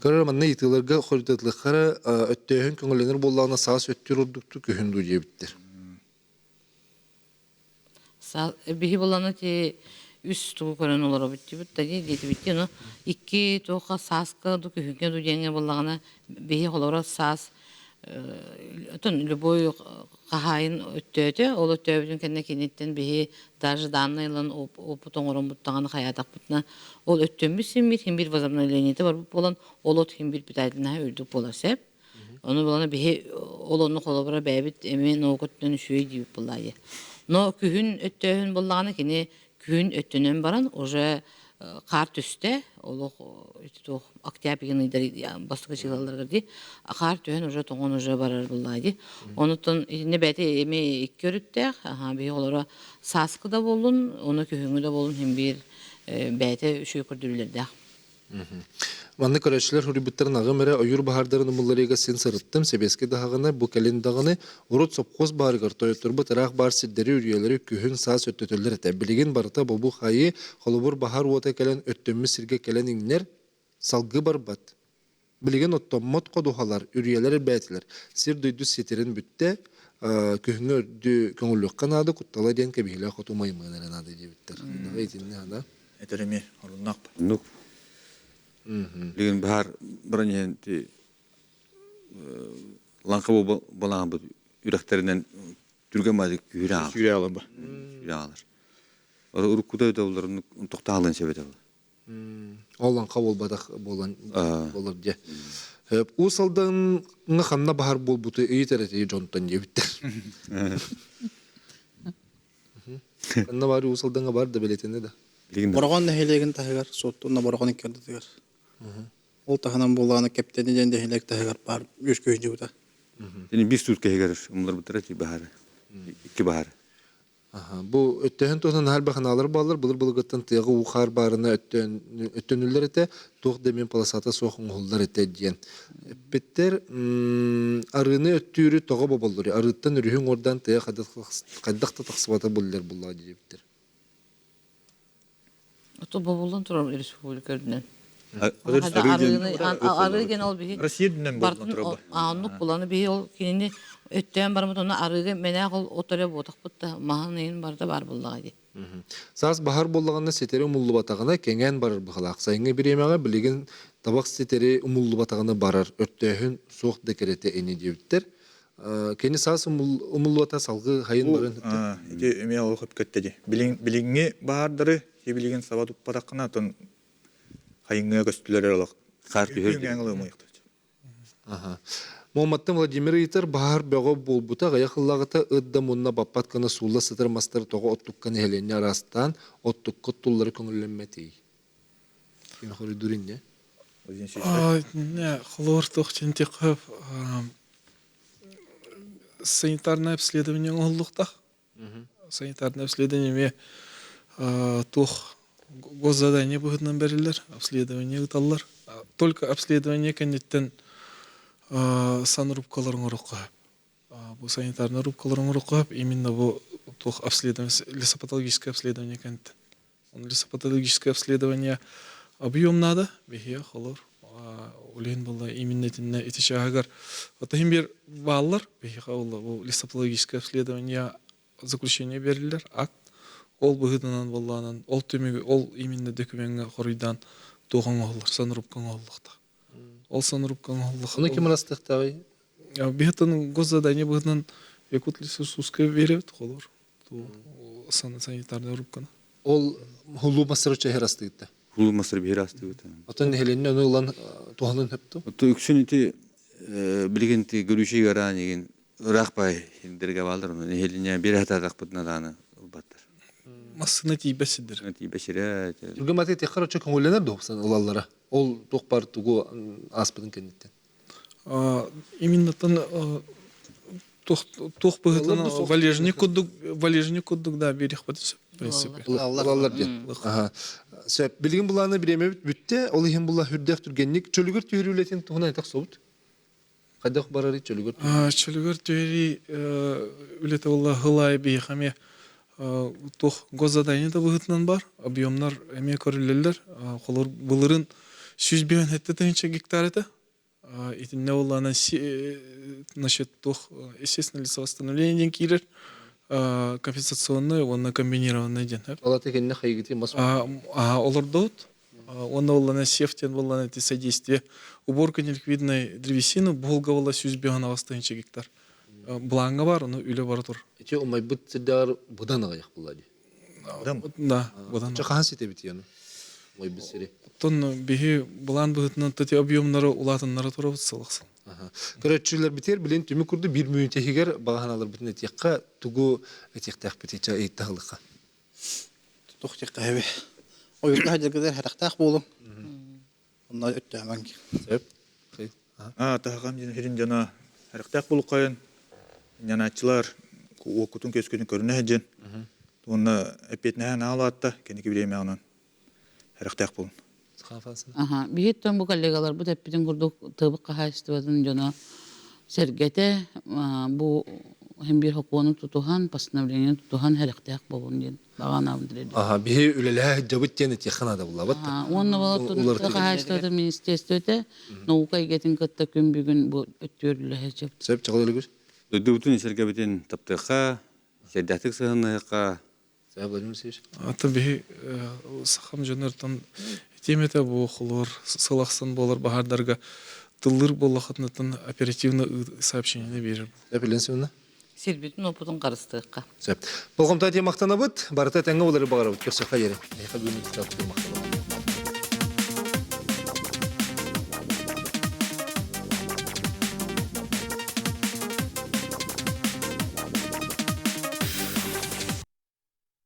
Көрөр манна ыйытыыларга хоруйдатылыххара өттөөһүн көҥүллэнэр буоллаҕына саас өттүр ордуктук күһүн дуу диэбиттэр. Биһи буланы ти үс тугу көрөн олоробут дибит да диэтибит ну икки туохха сааска ду күһүҥҥэ ду диэҥҥэ буоллаҕына биһи холоро саас отон любой хаһаайын өттөөтө ол өттөөбүтүн кэннэ киниттэн биһи даже данные ылан опыт оҥороммут даҕаны хайаатахпытына ол өттөммүт симмит хин бир возобновлениета барбыт буолан ол от хин бир питательнаһа үрдүк буолар сеп Ону булана биһи ол онну холобура бэйэбит эмиэ наука өттүнэн үчүгэй диэбит буоллаайы. Но күһүн өттөөһүн буоллаҕына кини күһүн өттүнэн баран уже хаар түстэ олох туох октябрь ыйдар бастакы чыылаларыгар дии хаар түһэн уже тоҥон уже барар буоллаа дии. Онуттан итиннэ бэйэтэ эмиэ икки өрүттээх биһи олоро сааскы да буоллун ону күһүҥҥү да буоллун син биир бэйэтэ үчүгэй көрдөрүүлэрдээх. Манна көрөөччүлэр суруйбуттарын аҕам эрэ ойуур баһаардарын умулларыыга син сырыттым, сэбиэскэй даһаҕына бу кэлин даҕаны урут сопхуос баарыгар тойотторбут ыраах баар сирдэри үрүйэлэри күһүн саас өттөтөллөр этэ. Билигин барыта бобуу хайыы, холобур баһаар уота кэлэн өттөммүт сиргэ кэлэн иҥнэр, салгыы барбат. Билигин оттоммот ходуһалар, үрүйэлэр элбээтилэр. Сир-дойду ситэрин бүттэ, күһүҥҥү өрдү көҥүллүөххэ наада, куттала диэн кэбиһилээх оту маймыан эрэ наада диэбиттэр. Итиннэ ана. Этэр эмиэ оруннаах. Оннук. Билигин баһаар баран иһэн лаҥха балаҕаммыт үрэхтэринэн Түргэн баайдык күүрэ аҕалар. Сүүрэ аҕалар ба. Сүүрэ аҕалар. Уруккута өтө тоқтаалын сөбөтө. Ол лаҥха буолбатах буолан болор дьэ. Уус Алдаҥҥа ханна баһар буолбуту ыйытар этэ дьонтон диэбиттэр. Ханна бар Уус Алдаҥҥа бар да бэлэтинэ да. Бороҕон нэһилиэгин таһыгар, Суотту Бороҕон икки ардытыгар. Ол таһынан буоллаҕына Кэптэни диэн нэһилиэк таһыгар баар үөскүһүнньүбүтэ. Ини биир суут кэһигэр умларбыттара ти баһары. Икки баһары. Бу өттөһөн туһунан наһаа элбэх анаалар бааллар. Былыр-былыргыттан тыаҕа уу хаар баарына өттөнүллэр этэ, туох да эмиэ полосата суох оҥоһуллар этэ диэн эппиттэр. Арыыны өттүүрү тоҕо боболлор? Арыыттан өрүһү уҥуордаан тыа хайдах да тахсыбата буллар буллаа диэбиттэр. Ото бобуллан турар республика үрдүнэн. Арыы диэн ол биһи Россия үрдүнэн бобуллан турар. Оннук буланы биһи ол кинини өттөөн бараммыт онно арыыга мэнээх ол от эрэ буотахпыт да маһын ыйын барыта баар буоллаҕа дии. Саас баһар буоллаҕына ситэри умуллубатаҕына кэҥээн барар быһалаах. Сайыҥҥы бириэмэҕэ билигин табах ситэри умуллубатаҕына барар өртөөһүн суох да кэрэтэ ини диэбиттэр. Кини саас умуллубата салгыы хайын баран Ити эмиэ олох өпкөттө дии. Билиҥҥи баһаардары билигин саба туппатаххына атын хайыҥҥа көстүлэр эрэ олох. Хаар түһэр. Муоматтан Владимир ыйытар баһаар бөҕө буолбута аҕыйах ыллаҕыта ыт да мунна баппат гына суулла сытар мастары тоҕо оттукка нэһилиэнньэ араастаан оттукка оттуллары көҥүллэммэтий? Ким хоруйдуур инньэ? Не, холобур туох диэн санитарное обследование оҥоһуллуохтаах. Санитарное обследование эмиэ туох госзадание быһыытынан бэриллэр, обследование ыыталлар. Только обследование кэнниттэн санрубкалар оҥоруохха сөп. Бу санитарнай рубкалар оҥоруохха сөп именно бу туох обследование лесопатологическое обследование кэнниттэн. Лесопатологическое обследование объем надо, биһиэ холор улиһин буолла именно итиннэ ити чааһыгар отоһин бир бааллар биһиэхэ буолла бу лесопатологическое обследование заключение бериллэр акт ол быһыытынан буоллаанан ол түмүгү ол именно докумеҥҥа хоруйдаан туох оҥоһуллар санрубка оҥоһуллуохтаах ол санрубка оҥоһуллуох Ону ким ырастыахтааҕый? Биһиттэн госзадание быһыытынан Якутлесурсуска биэрэбит холор санитарная рубканы. Ол хулуу мастары чэһэр астыыта. Хулуу мастары биһир астыыта. Отон нэһилиэнньэ ону ылан туһанын хөпту. Отто үксүн ити билигин ти көрүүшүй гараан игин ыраах бай сирдерге баалар оны нэһилиэнньэ биир хатаатахпытына дааны ылбаттар. Массына тиийбэт сирдэр. Тиийбэт сирэ. Түргэн маты тиххар очо көҥүллэнэр дуопсан ылаллара. Ол туох бар тугу ааспытын кэнниттэн. Именно тон туох быһыытынан валежник курдук валежник курдук да биэриэхпит сөп в принципе. Ылаллар диэн. Сөп. Билигин булааны бириэмэбит бүттэ. Ол иһин була хүрдээх түргэнник чөлүгэр түһэрии үлэтин туһунан айтах собут. Хайдах барарый чөлүгэр түһэрии? Чөлүгэр түһэрии үлэтэ буолла хылай биһиэхэ эмиэ туох госзадание да быһыытынан бар. Объемнар эмиэ көрүллэллэр. Холор былырын 157 тыһыынча гектар этэ. Итиннэ буоллаҕына насчет туох естественно лесовосстановление диэн киирэр компенсационный уонна комбинированный диэн. Алата кэннэ хайгытыы мас олордоот уонна буоллаҕына сев диэн буоллаҕына ити содействие уборка неликвидной древесины буолга буолла 158 тыһыынча гектар. Былааҥҥа бар, ону үлэ бара тур. Ити умайбыт сирдээҕэр быдан аҕыйах буолла дии. Да, быдан. Ча хаһан ситэбит яны? Умайбыт сири. Оттон биһи былаан быһыытынан тати объемнары улаатыннара турабыт сылыксын. Көрөччүлэрбитигэр билин түмүк курдук биир мүнүүтэ иһигэр бағаһаналарбытын этиэххэ тугу этиэхтээхпит ча ыйыттаһылыкка. Туох диэххэ хэби. Ойуурга сылдьаргытыгар харахтаах буолуҥ. Онно өттөөмөҥ. Сөп. Таһаҕам дьин сирин дьоно харахтаах булуккайын ньанааччылар уоккутун көскүтүн көрүнэ сылдьын. Уонна эппиэтинэһэ наалаатта кэнники бириэмэҕинэн харахтаах булун. Аха, биһиттэн бу коллегаларбыт эппитин курдук тыабыт хаһаайыстыбатын дьоно сэргэтэ бу хем биир хокуону тутуһан, постановление тутуһан хэрэхтээх буолун диэн баҕанаабын тириэрдим. Аха, биһи үлэлэһэ сылдьабыт диэн этиэххэ наада буллабыт. Уонна болотун хаһаайыстыбатын министерствота наука эйгэтин кытта күн бүгүн бу өттүгэр үлэлэһэ сылдьабыт. Сөп, чаҕыл өлүгүр. Дойдубутун сэргэбитин таптыахха, сэрдээхтик сыһынныахха. Владимир Васильевич. Ата биһи сахам дьоннортон тиэмэтэ бу холоор сыл ахсын буолар баһаардарга тыллыр буоллахытынаттан оперативно сообщение биэрэр. Эпилен сымна? Сирбитин уопутун харыстыахха. Сөп. Болҕомто махтанабыт. Барыта тэҥҥэ олары баҕарабыт. Көрсөххө диэри. Эһиэхэ бүгүн махтанабыт.